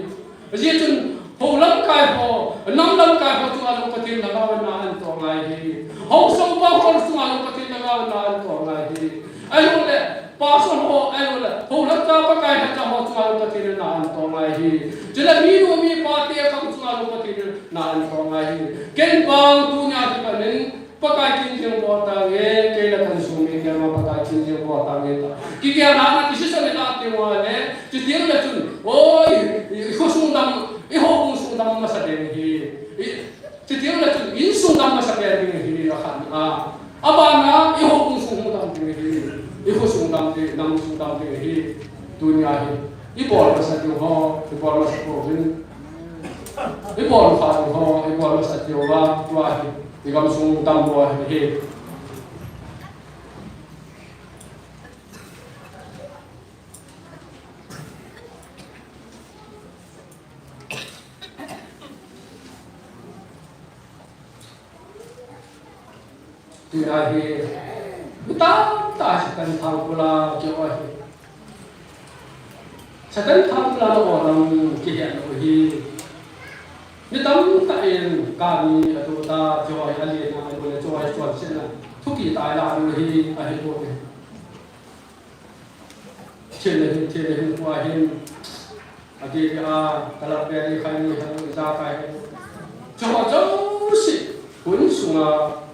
Ajeh chun hou lamkai ho, nam lamkai ho chunga jong Pathen lhagao in na atoh ngai ahi. Haosa upa ho chunga jong Pathen lhagao in na atoh ngai ahi. Ahilou le, pastor ho, ahilou le, hou lhacha, Pakai lhacha ho chunga jong Pathen in na atoh ngai ahi. Chule minu mipa te khang chunga jong Pathen in na atoh ngai ahi. Ken vang tunia kipat in Pakai kin jeng bol tange, kei le ka insung mite ma Pakai kin jeng bol tange ta. Kigel a na kisisa le na ti uva le, chuteng le chun, oi, i, i khosung dam, i houbung sung dam masa ding ahi. I, Chuteng le chun insung dam masa pen ding ahi, akhatna. Abana i houbung sung hung dam ding ahi. I khosung dam ding, nam sung dam ding ahi. Tunia hi ibol masa diu ho, ibol masa pouvin. Ibol masa diu ho, ibol masa diu va, tua hi i gamsung dam bol ahi. Tua hi, mi tamtah Satan thangpula kio ahi. Satan thangpula na o lam kihet lou ahi. Mi tamtah in kani atu ta, choi ali na, atu le choi choi sena. Thupi tai la ahi, ahi ko. Thil le hin, thil le hin, tua hin. Ati a, kalap pe ni khai ni, hai ni, ijakai. Chua jouse, hun sunga,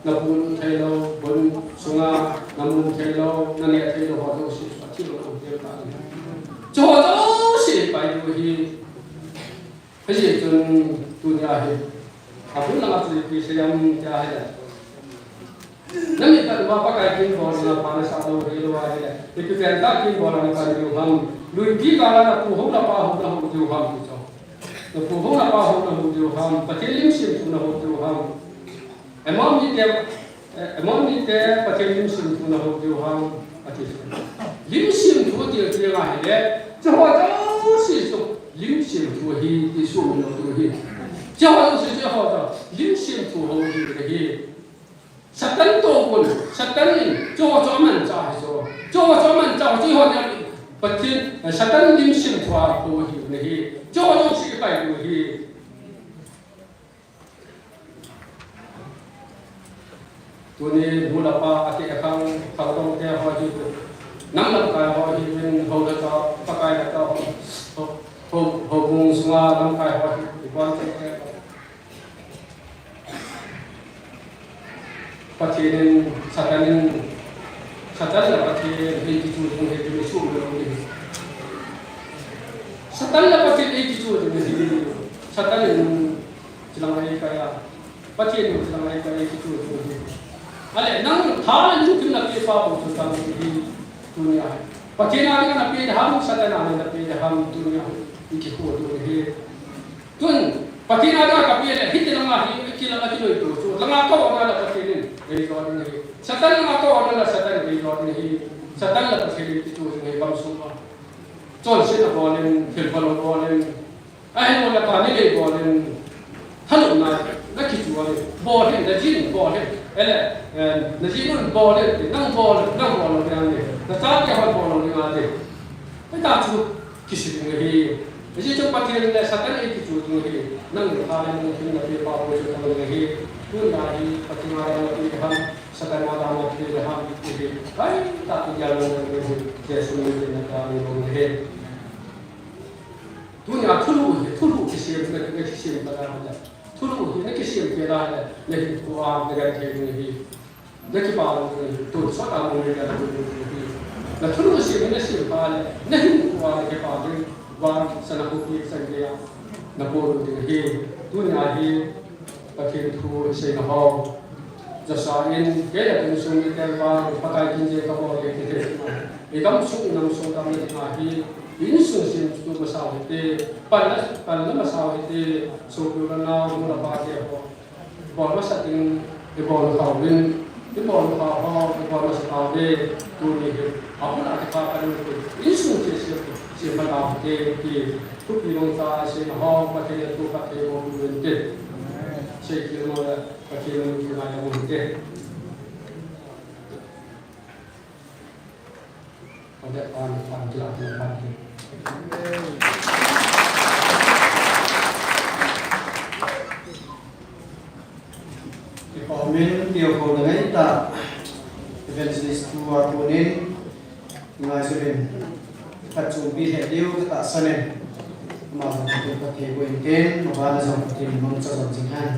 na pun thei lou, hun sunga, na mun thei lou, na neh thei lou, ho jouse, athi lou, athi lou. Chua jouse, pai lou hi. Hijeh chun tunia hi, abul langa chu ipi seiyem tia ahile, na mitpet uva Pakai kin bol dinga pha nasah lou hilou ahile, ipi pen tah kin bol a na pan diu ham, luipi gala na pu ho na pa ho na ho diu ham ti chu. Na pu ho na pa ho na ho diu ham, Pathen lim semthu na ho diu ham. Amon mite, eh, Amon mite Pathen lim semthu na ho diu ham, ati. Lim semthu ati, ati ahile, chua jouse chu lim semthu ahi ti sumil lou diu ahi. Chua jouse chu ho chu lim semthu ho ahi ahi. Satan toh kon, Satan in chua chu amanchah ahi chu. Chua chu amanchah ahi chu, ho chu Pathen, eh, Satan lim semthu a ho ahi ahi. Chua jouse ipai diu ahi. Tuni nu le pa ati khang, khangdong te ho hi, nam lamkai ho hi, min ho le ka, Pakai le ka, ho, ho, houbung sunga lamkai ho hi, ibon te te. Pathen in, Satan in, Satan Satan le Pathen eikichu jing ahi, ti chu imu lou ding ahi. Satan le Pathen eikichu jing ahi. Satan in chilang eikai a, Pathen in chilang eikai a, eikichu jing ahi. Ahile nang tha le lungthim napepa bou chu ipi ham tunia? Pathen a dinga nape ding ham, Satan a dinga nape ding ham tunia? Ikikhu diu ahi. Tun, Pathen a dinga kape le, hiti langa hi, akila, akiloitu chu. Langa kaona le Pathen in eijo ding ahi. Satan langa kaona le Satan in eijo ding ahi. Satan le Pathen in eikichu ding ahi gamsunga. Chonsetna bol in, thilpha lou bol in. Ahinla kani lei bol in. Thanopna, nakichu le. Bol in, najin bol in. Ele, eh, najin un bol in, nang bol, nang bol lou ding ahi. Nachate hon bol lou ding ahi. Hita chu, kisi ding ahi. Ajeh chu Pathen le Satan eikichu ding ahi. Nang le kani lungthim napepa bou chu imu ding ahi. Tun a hi Pathen a dinga nape ham, Satan a dinga nape ham, ti hi. Ai, ta tu ya lo lo ni, Jesu min in naka ni lo ni. Tunia thulu hi, thulu kisem, kisem pa da. Thulu hi nakisem peh le, nahinkho a nagenthei ding ahi. Nakipah lou ding ahi, tonsot a mong le nakipa lou ding ahi. Nathulu sem hi nasem phat le, nahinkho a nakipa ding, vang sana khopi chan geiya napo lou ding ahi. Tunia hi Pathen thu isei na ho. Joshua in, kei le ka insung mite vang, Pakai kin jeng kabol e, kiti. Igamsung inam sung damna dinga hi, insung sem chu masa u hite, panna, panna masa u hite, sopi u le nao, nu le pa te ho. Bol masa ding, ibol u tauvin, ibol u tauve, ibol masa tauve, tuni hi, abul a kipah kanu te, insung che se, che pa tau te, ti, thupi long ta, sei na ho, Pathen in thu phatthei boh uvin te. Sei kit mo le, Pathen in thu ngai mo te. Kipa umin, kipa umin, ngai ta. Evangelist tua tunin, ngai suvin. Khat chunpi he diu, khat sa nen. Ma, khat he ko in ken, ma ba na jong khat in mong cha jong jing han.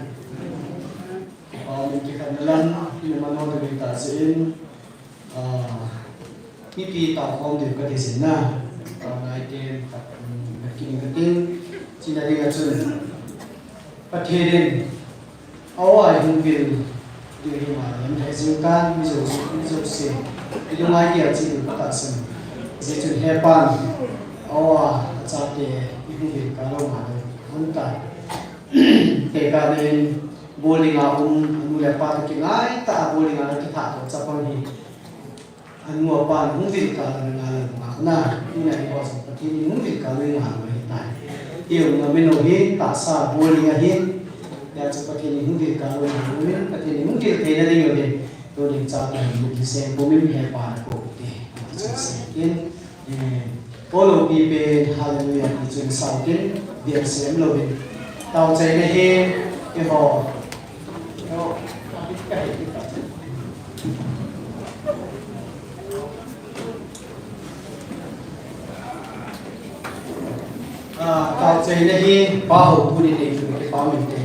Kipa umin kikhat na lam, ina mano de ta sin. Ah, mipi tao khom diu kati sin na. Tao nai ten, khat, um, khat kin khat in. China dinga chun. Pathen in, awa hung vil diu hi ma, lam thai jing kan, mi jo, mi jo se. Ilung ai dia chi diu kata sin. Jeh chun he pan, awa, achate, ihung vil kalo ma lo. Hung ta. Kei ka nen, boarding a um, anu le apa toh kingai tah a boarding a na kitha toh chapang hi. Anu apa hung vil kalo na nga le ma na, tuna hi ho sa Pathen in hung vil kalo nga lo hi tai. Ti u na meno hi, tahsa boarding a hin, ya chu Pathen in hung vil kalo nga lo hin, Pathen in hung vil thei na ding lo hin, tu ding cha ta hin, ki se ko min he pa ko te, chu se kin. Amen. Olo pipen, hallelujah, ti chun sautin, biang sem louvin. Tao chaina hi, eiho. Ah, tao chaina hi, pa ho pu ni te, ki pa min te.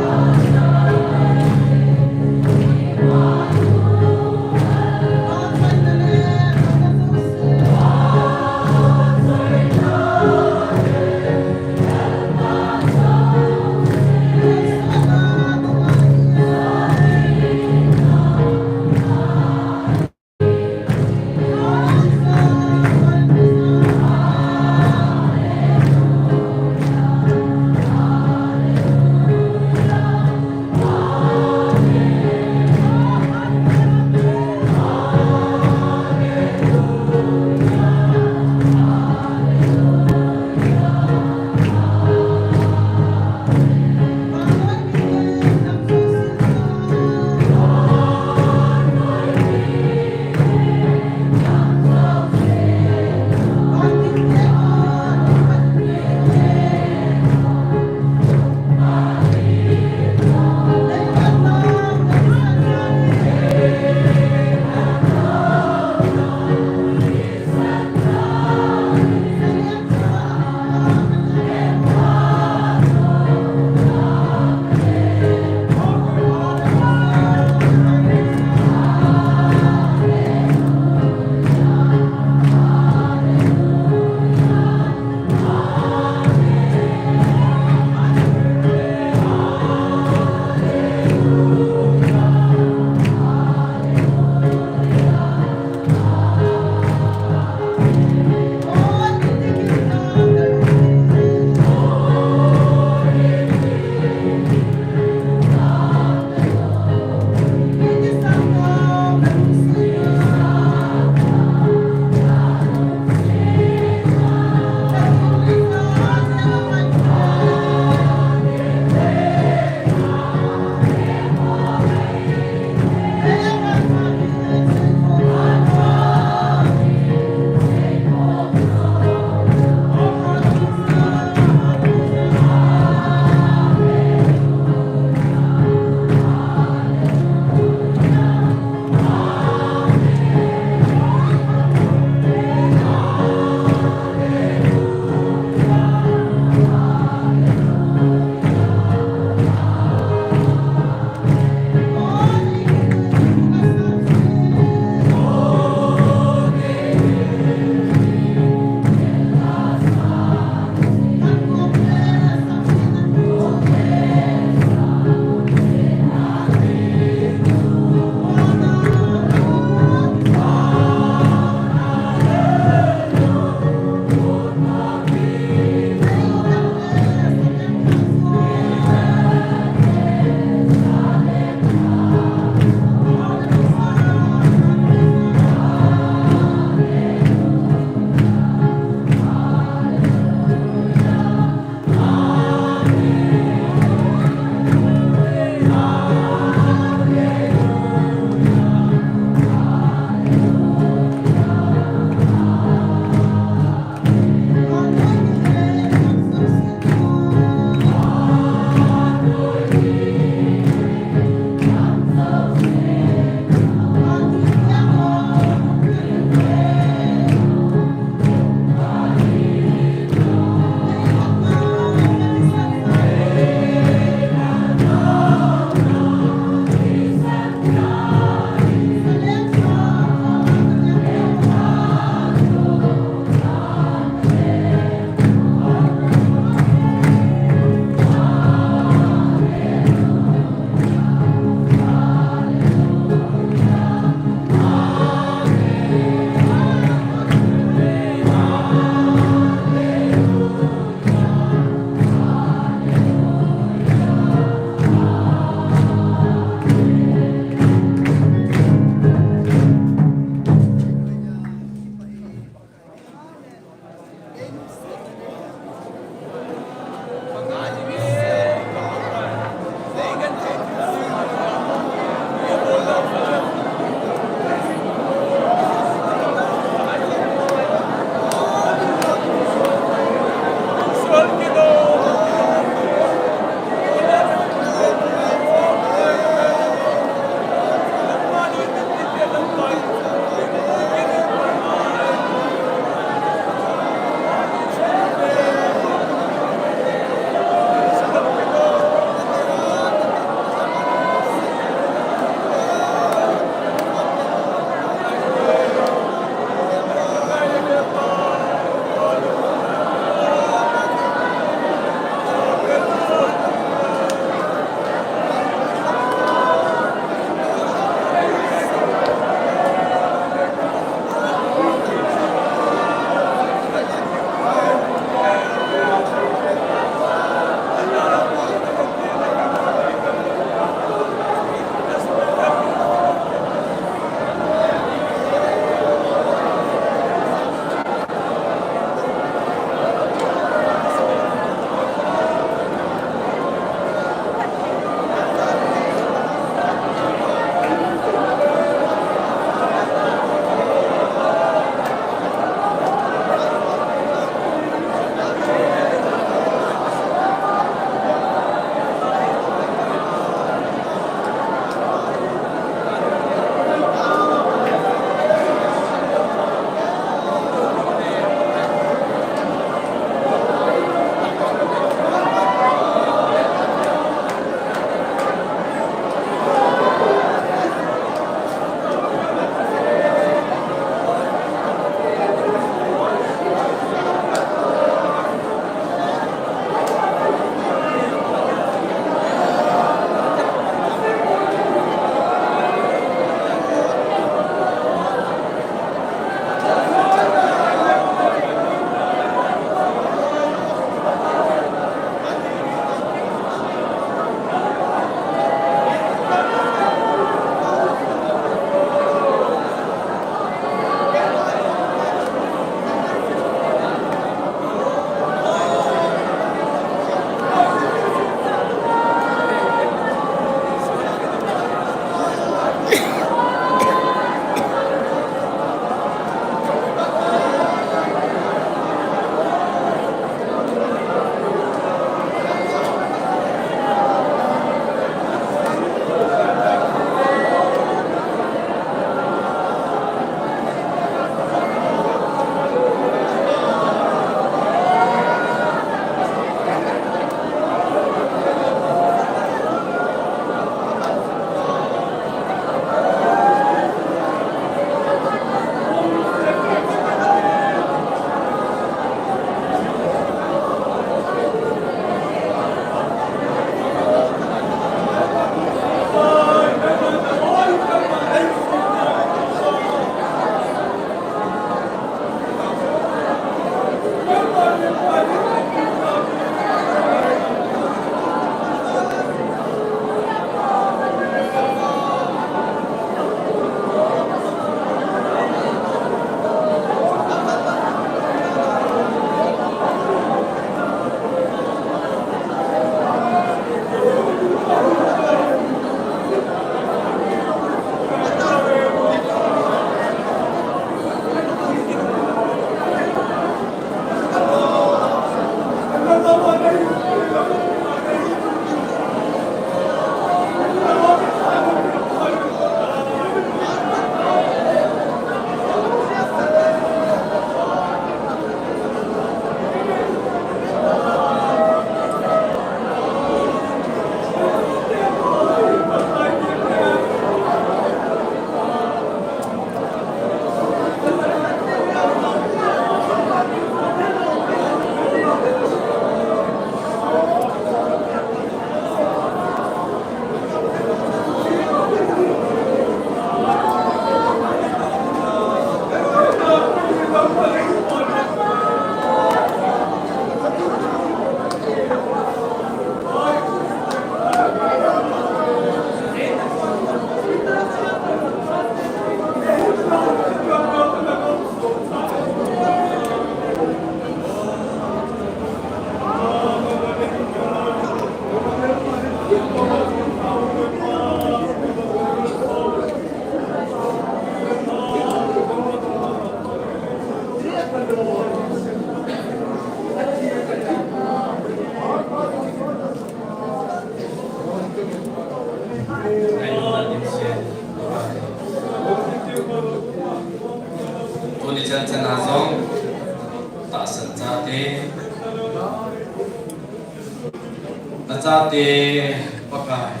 Chate, Pakai,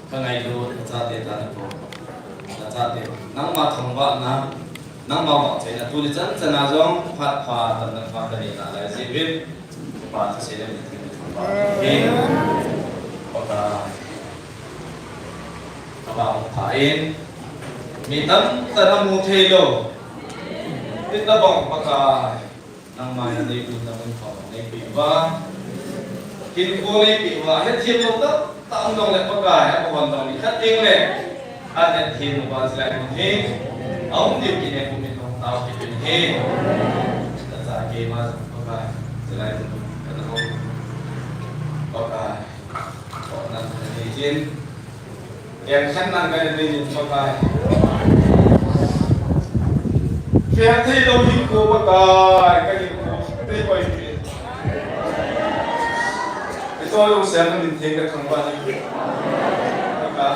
ka ngailut, nachate tana ko. Nachate, nangma thangvahna, nangma vahchoina, tuni chan chana jong, phat pha, tamna pha, ka neina lai jeh uvin, Pa, ka sei le, Pakai, ka vang pha in, mi tamtah in amu thei lou, hitabang Pakai, nangma in neipuina mun pha neipeh uva, hinkho neipeh uva, hethem lou tamtah um jongle Pakai, abon jong nikhat teng le ahethem uva, chulai mun hi aum diu kit in, kum in hung tao kit in ahi. Nacha keima jong Pakai, chulai mun kana hou Pakai, tohna nei jin. Eng khat nang ka nei jin Pakai. Fel thei lou hinkho Pakai, ka hinkho neikoi peh in. Ka choi lungset na min theng ka thangvah in. Pakai.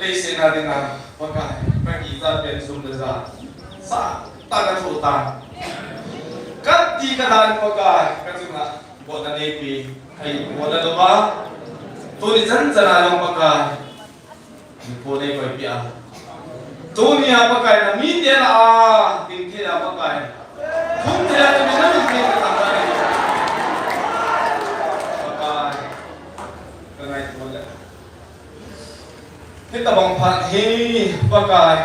Leiset a dinga Pakai, ka kichat pen sum le ja sah tah ka thoh tan. Kati kadan Pakai, ka chunga botna neipe, ahi botna louva. Tuni chan chana jong Pakai, hinkho neikoipeh a, tunia Pakai, na mite lah a ding thei a Pakai, thum thei a, tuni na min theng ka thangvah in. Pakai, ka ngaito le hitabang phat hi Pakai,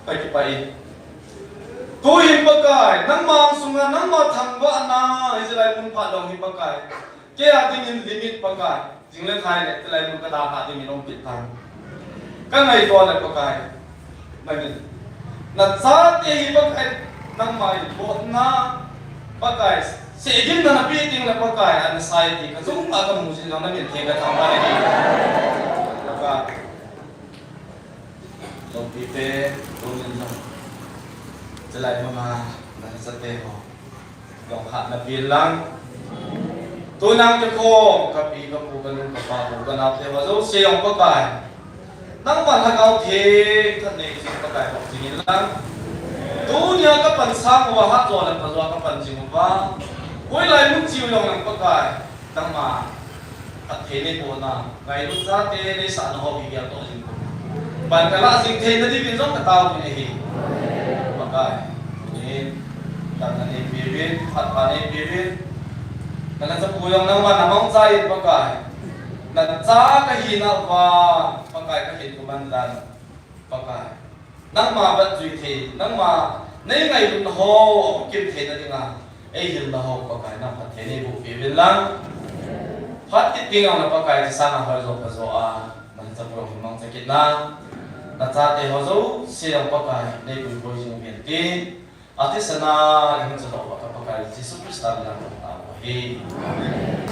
ka kipah e. Tuhin Pakai, nangma angsunga, nangma thangvahna, hiche lai mun phat jong hi Pakai, kei a dingin limit Pakai, jing le thai le, chulai mun ka dalhah dingin hung peh tan. Ka ngaito le Pakai, nangin nachate hi Pakai, nangma in botna Pakai, sehgimna napeh teng le Pakai, ana sai ti ka chunga ka mu jing jong na min theng ka thangvah in ahi. Pakai, loupi te, tunin jong chulai muna nachate ho jong hatna pen lang. Tun nang kikhom, ka pi, ka pu, ka nu, ka pa, u, ka naote ho jouse jong Pakai, nangma Lhagao Theng khat nei jing Pakai, bol jing in lang. Tunia ka pan sang uva, hat jo le pha jo a ka pan jing uva, hoilai mun cheu jong lang Pakai, nangma phatthei neibohna, ngailut chate neisahna ho hi gel toh jing ko. Pan ka lah jing theina diuvin jong ka tao uvin ahi. Pakai, tunin, damna neipeuvin, phat pha neipeuvin. Ka nachapu jong nangman na mangcha in Pakai, nacha ka hina uva, Pakai, ka hinkho mandan Pakai, nangma vet jui thei, nangma nei ngailutna ho, akim theina dinga, eihilna ho, Pakai, nang phatthei neiboh peh uvin lang. Phat kit ding jong le Pakai, chusanga hoi jo pha jo a, nachapu jong hin mangcha kit in, nachate ho jouse jong Pakai, neipuipoi jing uvin tin, athisan a ihung chelhah uva ka Pakai Jesu Christa mina ka tao u ahi. Amen.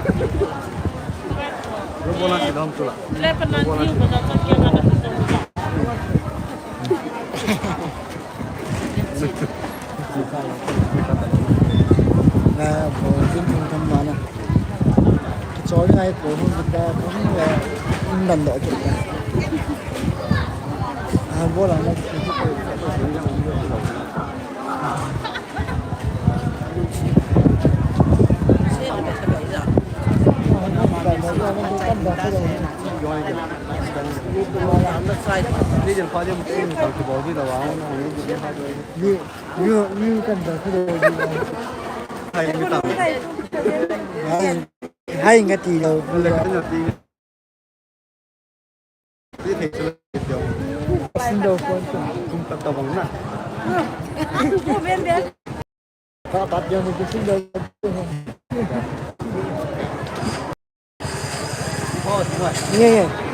Lo bola si dam tu la. Lo bola si. Na, bo, jin thum thum ma na. Kichol ngai ko hung kita, hung le, hung dan do kita. Ah, bola na. Hai, hai, ngati lo. Sin do kon tu. Kum tak tabang na. Ka pat yang ni sin do. Oh, semua. Ye, ye.